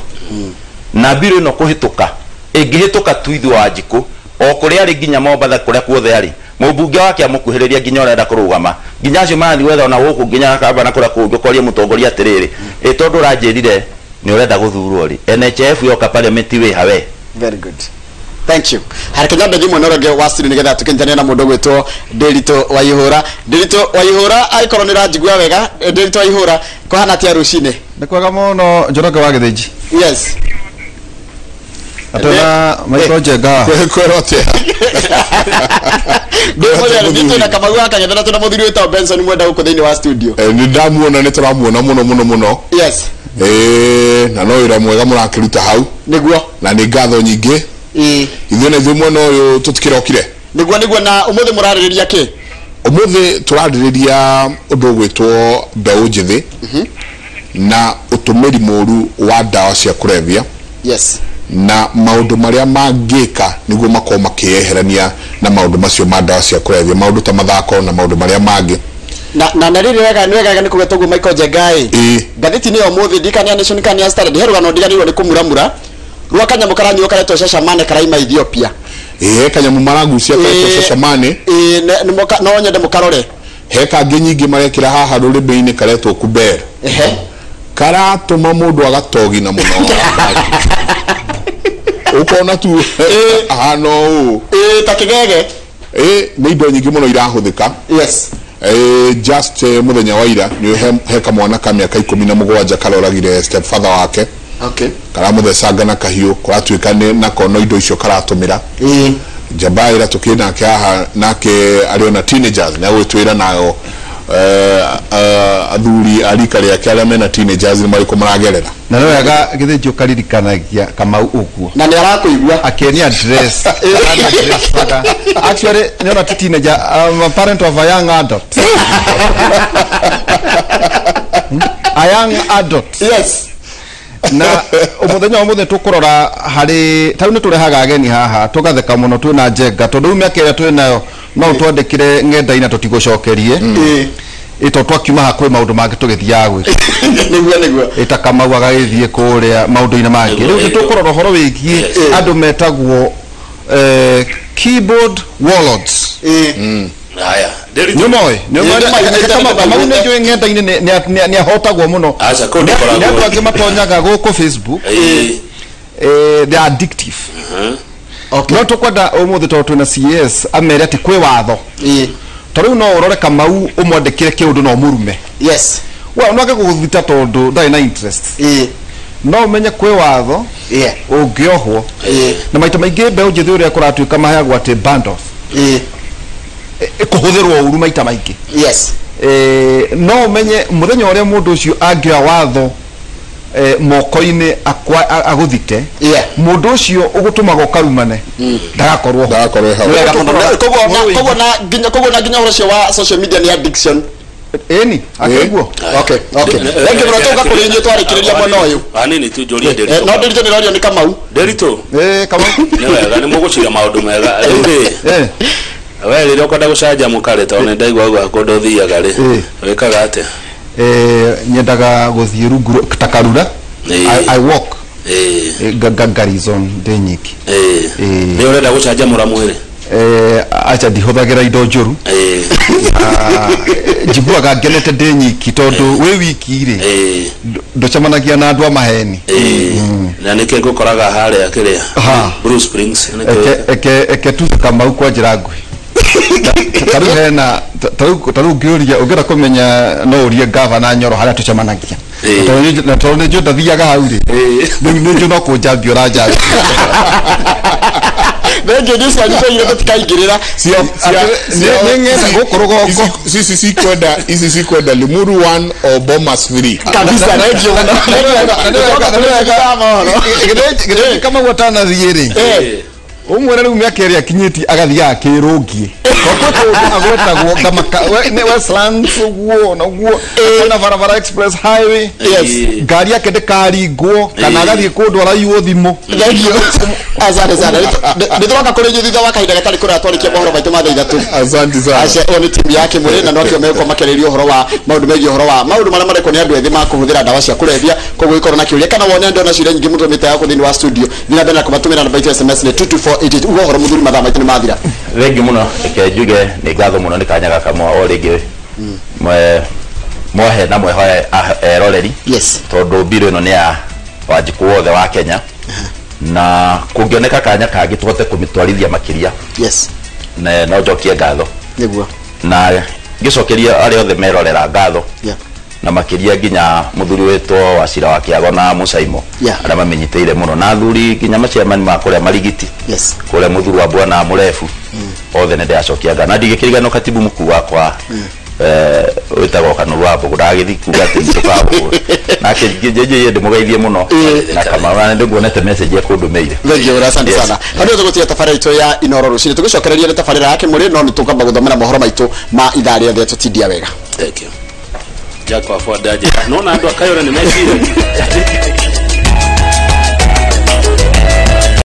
na mbiro ĩno kũhĩtũka ĩngĩhĩtũka tu ithuĩ wa njikũ o kũrĩa arĩ nginya Mombatha kũrĩa kuothe arĩ Mũmbunge wake amũkuhĩrĩria nginya ũrenda kũrũgama nginya acio marathiĩ gwetha ona gũkũ nginya kamba na kũrĩa kũngĩ ũkoria mũtongoria atĩrĩrĩ, ĩ tondũ ũranjĩrire nĩ ũrenda gũthurwo rĩ, NHIF yoka parliament wĩ hawe. Very good, thank you. Hareke nyambe thiĩ mwena ũrĩa ũngĩ wa studio nĩgetha tũkĩnyitanĩre na mũndũ ũgwĩtwo Ndĩritũ Waihũra. Ndĩritũ Waihũra, angĩkorwo nĩ ũranjigua wega, Ndĩritũ Waihũra, kũhana atĩa rũcinĩ? Nĩ kwega mũno, Njoroge wa Gĩthĩnji. Yes. Atwena Michael Njenga. Kwĩrwo atĩa? Ndĩ twĩna Kamau wa Kang'ethe na twĩna mũthuri wĩtagwo Benson Mwenda gũkũ thĩinĩ wa studio. Nĩ ndamuona, nĩ tũramuona mũno mũno mũno. Yes. Na no wĩra mwega mũrakĩruta hau. Nĩguo. Na nĩ ngatho nyingĩ. Ithuĩ na ithuĩ mwena ũyũ tũtikĩrokire. Nĩguo. Na ũmũthĩ mũrarĩrĩria kĩ? Ũmũthĩ tũrarĩrĩria ũndũ ũgwĩtwo mbeũ njĩthĩ na ũtũmĩri mũru wa ndawa cia kũrebia. Yes. Na maũndũ marĩa mangĩka nĩguo makorwo makĩyeherania na maũndũ macio ma ndawa cia kũrebia, maũndũ ta mathako na maũndũ marĩa mangĩ. Na rĩrĩ wega nĩ wega nĩ kũgweta ũguo Michael Njenga ĩ. Ngathĩti-inĩ ya ũmũthĩ ndikania Nation kana ya Standard he rũgano ndiganĩirwo nĩ kũmuramura rwa kanyamũ karanyuo karetwo Shashamane karaima Ethiopia. He kanyamũ maragucia karetwo Shashamane. No nyende mũkarore. He kangĩ nyingĩ marekĩra haha rũrĩmĩ-inĩ karetwo Kuber. Karatũma mũndũ agatogina mũno. Ũkona tu ahana ũũ. Ta kĩgege. Nĩ indo nyingĩ mũno irahũthĩka. Yes. Just mũthenya wa ira nĩ he kamwana ka mĩaka 17 karoragire stepfather wake. Okay. Karamũthecanga na kahiũ, kũratuĩka nĩ nako no indo icio karatũmĩra. Njamba ĩra tũkĩ nake haha nake arĩ ona teenagers nĩ agwĩtwĩra nayo athuri a rika rĩake arĩa mena teenagers nĩ marĩkũ maragerera. Na nĩ wega Gĩthĩnji ũkaririkanagia Kamau ũguo. Na nĩ arakũigua. Akĩenia address. Actually nĩ ona ti teenager, I'm a parent of a young adult. A young adult. Yes. Na mũthenya ũmũthĩ tũkũrora harĩ ta rĩu nĩ tũrehaga ageni haha tũgatheka mũno twĩna Njenga tondũ rĩu mĩaka ĩrĩa twĩ nayo no twandĩkire ng'enda-inĩ na tũtigũcokerie. Ĩto twakiuma haha kwĩ maũndũ mangĩ tũgĩthiaga gwĩka. Nĩguo. Ĩta Kamau agagĩthiĩ kũrĩa maũndũ-inĩ mangĩ. Rĩu nĩ tũkũrora ũhoro wĩgiĩ andũ metagwo keyboard warlords. Haya. Nĩ ũmoĩ? Kamau nĩ njũĩ ng'enda-inĩ nĩ ahotagwo mũno. Aca, kũu nĩ koragwo. Nĩ andũ angĩ matonyaga gũkũ Facebook. They are addictive. Okay. No tũkwenda ũmũthĩ tondũ twĩna CS amere atĩ kwĩ watho. Ta rĩu no ũrore Kamau ũmwandĩkĩre kĩũndũ na ũmũrume. Yes. Well, no age gũgũthita tondũ ndarĩ na interest. No ũmenye kwĩ watho ũngĩohwo. Na maita maingĩ mbeũ njĩthĩ ũrĩa kũratuĩka maheagwo atĩ bundles. Kũhũthĩrwo ũru maita maingĩ. Yes. No ũmenye mũthenya ũrĩa mũndũ ũcio angĩoya watho moko-inĩ agũthite, mũndũ ũcio ũgũtũmaga ũkarumane ndagakorwo ho. Ndagakorwo hau. Koguo na nginya ũhoro ũcio wa social media nĩ addiction. Ĩni, akĩguo. Okay. Thank you mũno, tũka kũrĩ inyuĩ twarĩkĩrĩria mwena ũyũ. Anini tu njũrie Ndĩritũ. No Ndĩritũ nĩrorio nĩ Kamau. Ndĩritũ. Kamau. Nĩ wega, nĩ mũgũcira maũndũ mega. Rĩu rĩ, we rĩrĩa ũkwenda gũcanjamũka rĩ, tondũ nĩ ndaigua ũguo kũndũ ũthiaga rĩ, wĩkaga atĩa? Nyendaga gũthiĩ rungu ta Karura. I walk. Garrison ndĩ nyiki. Nĩ ũrenda gũcanjamũra mwĩrĩ? Acha ndihũthagĩra indo njũru. Njiguaga ngenete ndĩ nyiki tondũ wĩ wiki rĩ ndũcemanagia na andũ a maheni. Na nĩkĩ ngũkoraga harĩa kĩrĩa Blue Springs? Eke tu Kamau kwa njĩra nguhĩ. Ta rĩu hena ta rĩu ũngĩũria ũngĩenda kũmenya no ũrie gavana Nyoro harĩa tũcemanagia. Na tondũ nĩ njũĩ ndathiaga hau rĩ, rĩu nĩ njũĩ no kũnjambia ũranjambia. Thengiũ news yanyu twaigire tũtikaingĩrĩra. Nĩ ng'enda gũkũ rũgongo. Ici cikwenda Limuru 1 or Bomas 3. Kabisa, thengiũ mũno. Gĩthĩnji Kamau atanathiĩ rĩ, ũmwĩre rĩu mĩaka ĩrĩa akinyĩtie agathiaga akĩrũngie. Tondũ kwĩ kũndũ agwetagwo Westlands ũguo na ũguo, na barabara express highway. Yes. Ngari yake ndĩkaringwo kana agathiĩ kũndũ araiywo thimũ. Thengiũ. Asante sana. Nĩ tũroka kũrĩ inyuĩ thutha wa kahinda gatarĩ kũraya twarĩkia mohoro maitũ ma thaa ithatũ. Asante sana. Aca, ĩyo nĩ timu yake mwĩrĩ na nokĩo megũkorwo makĩarĩrĩria ũhoro wa maũndũ megiĩ ũhoro wa maũndũ marĩa marekwo nĩ andũ ethĩ ma kũhũthĩra ndawa cia kũrebia. Koguo ĩkorwo na kĩũria kana wone andũ na ciũria nyingĩ mũtũmĩte gũkũ thĩinĩ wa studio, thiĩ na mbere na kũmatũmĩra namba itũ ya SMS nĩ 22488. Uga ũhoro mũthuri, mathaa maitũ nĩ mathira. Thengiũ mũno. Reke njuge Njuge nĩ ngatho mũno nĩ kanya gaka o rĩngĩ mwahe na mwehoe eroreri. Yes. Tondũ mbirũ ĩno nĩ ya Wanjikũ wothe wa Kenya na kũngĩoneka kanya kangĩ tũhote kũmĩtwarithia makĩria. Yes. Na no njokie ngatho nĩguo na ngĩcokeria arĩa othe merorera ngatho. Yeah. Na makĩria nginya mũthuri witwo Wacira wa Kĩago na Mũcaimo. Yeah. Arĩa mamenyitĩire mũno na athuri nginya maciamani ma kũrĩa Marigiti. Yes. Kũrĩa mũthuri wa Bwana Mũrebu. Othe nĩ ndĩracokia ngatho na ndigĩkĩriganĩrwo katibu mkuu wakwa wĩtagwo Kanũru wa Mbũgũ ndagagĩthiĩ kuga atĩ nĩtũkagũra nake njenjie ndĩmũgeithie mũno na Kamau na nĩnguonete message ekũndũmĩire. Thank you, asante Yes. sana. Hau nĩho tũgũtiga tabarĩra itũ ya Inoro rũcinĩ tũgĩcokereria nĩ tabarĩra yake mũrĩ no nĩ tũkamba gũthomera mohoro maitũ ma ithaa rĩothe tũtindia wega. Thank you. Jack wa Ford aje. Naona andũ a Kayore nĩ mecirĩtie.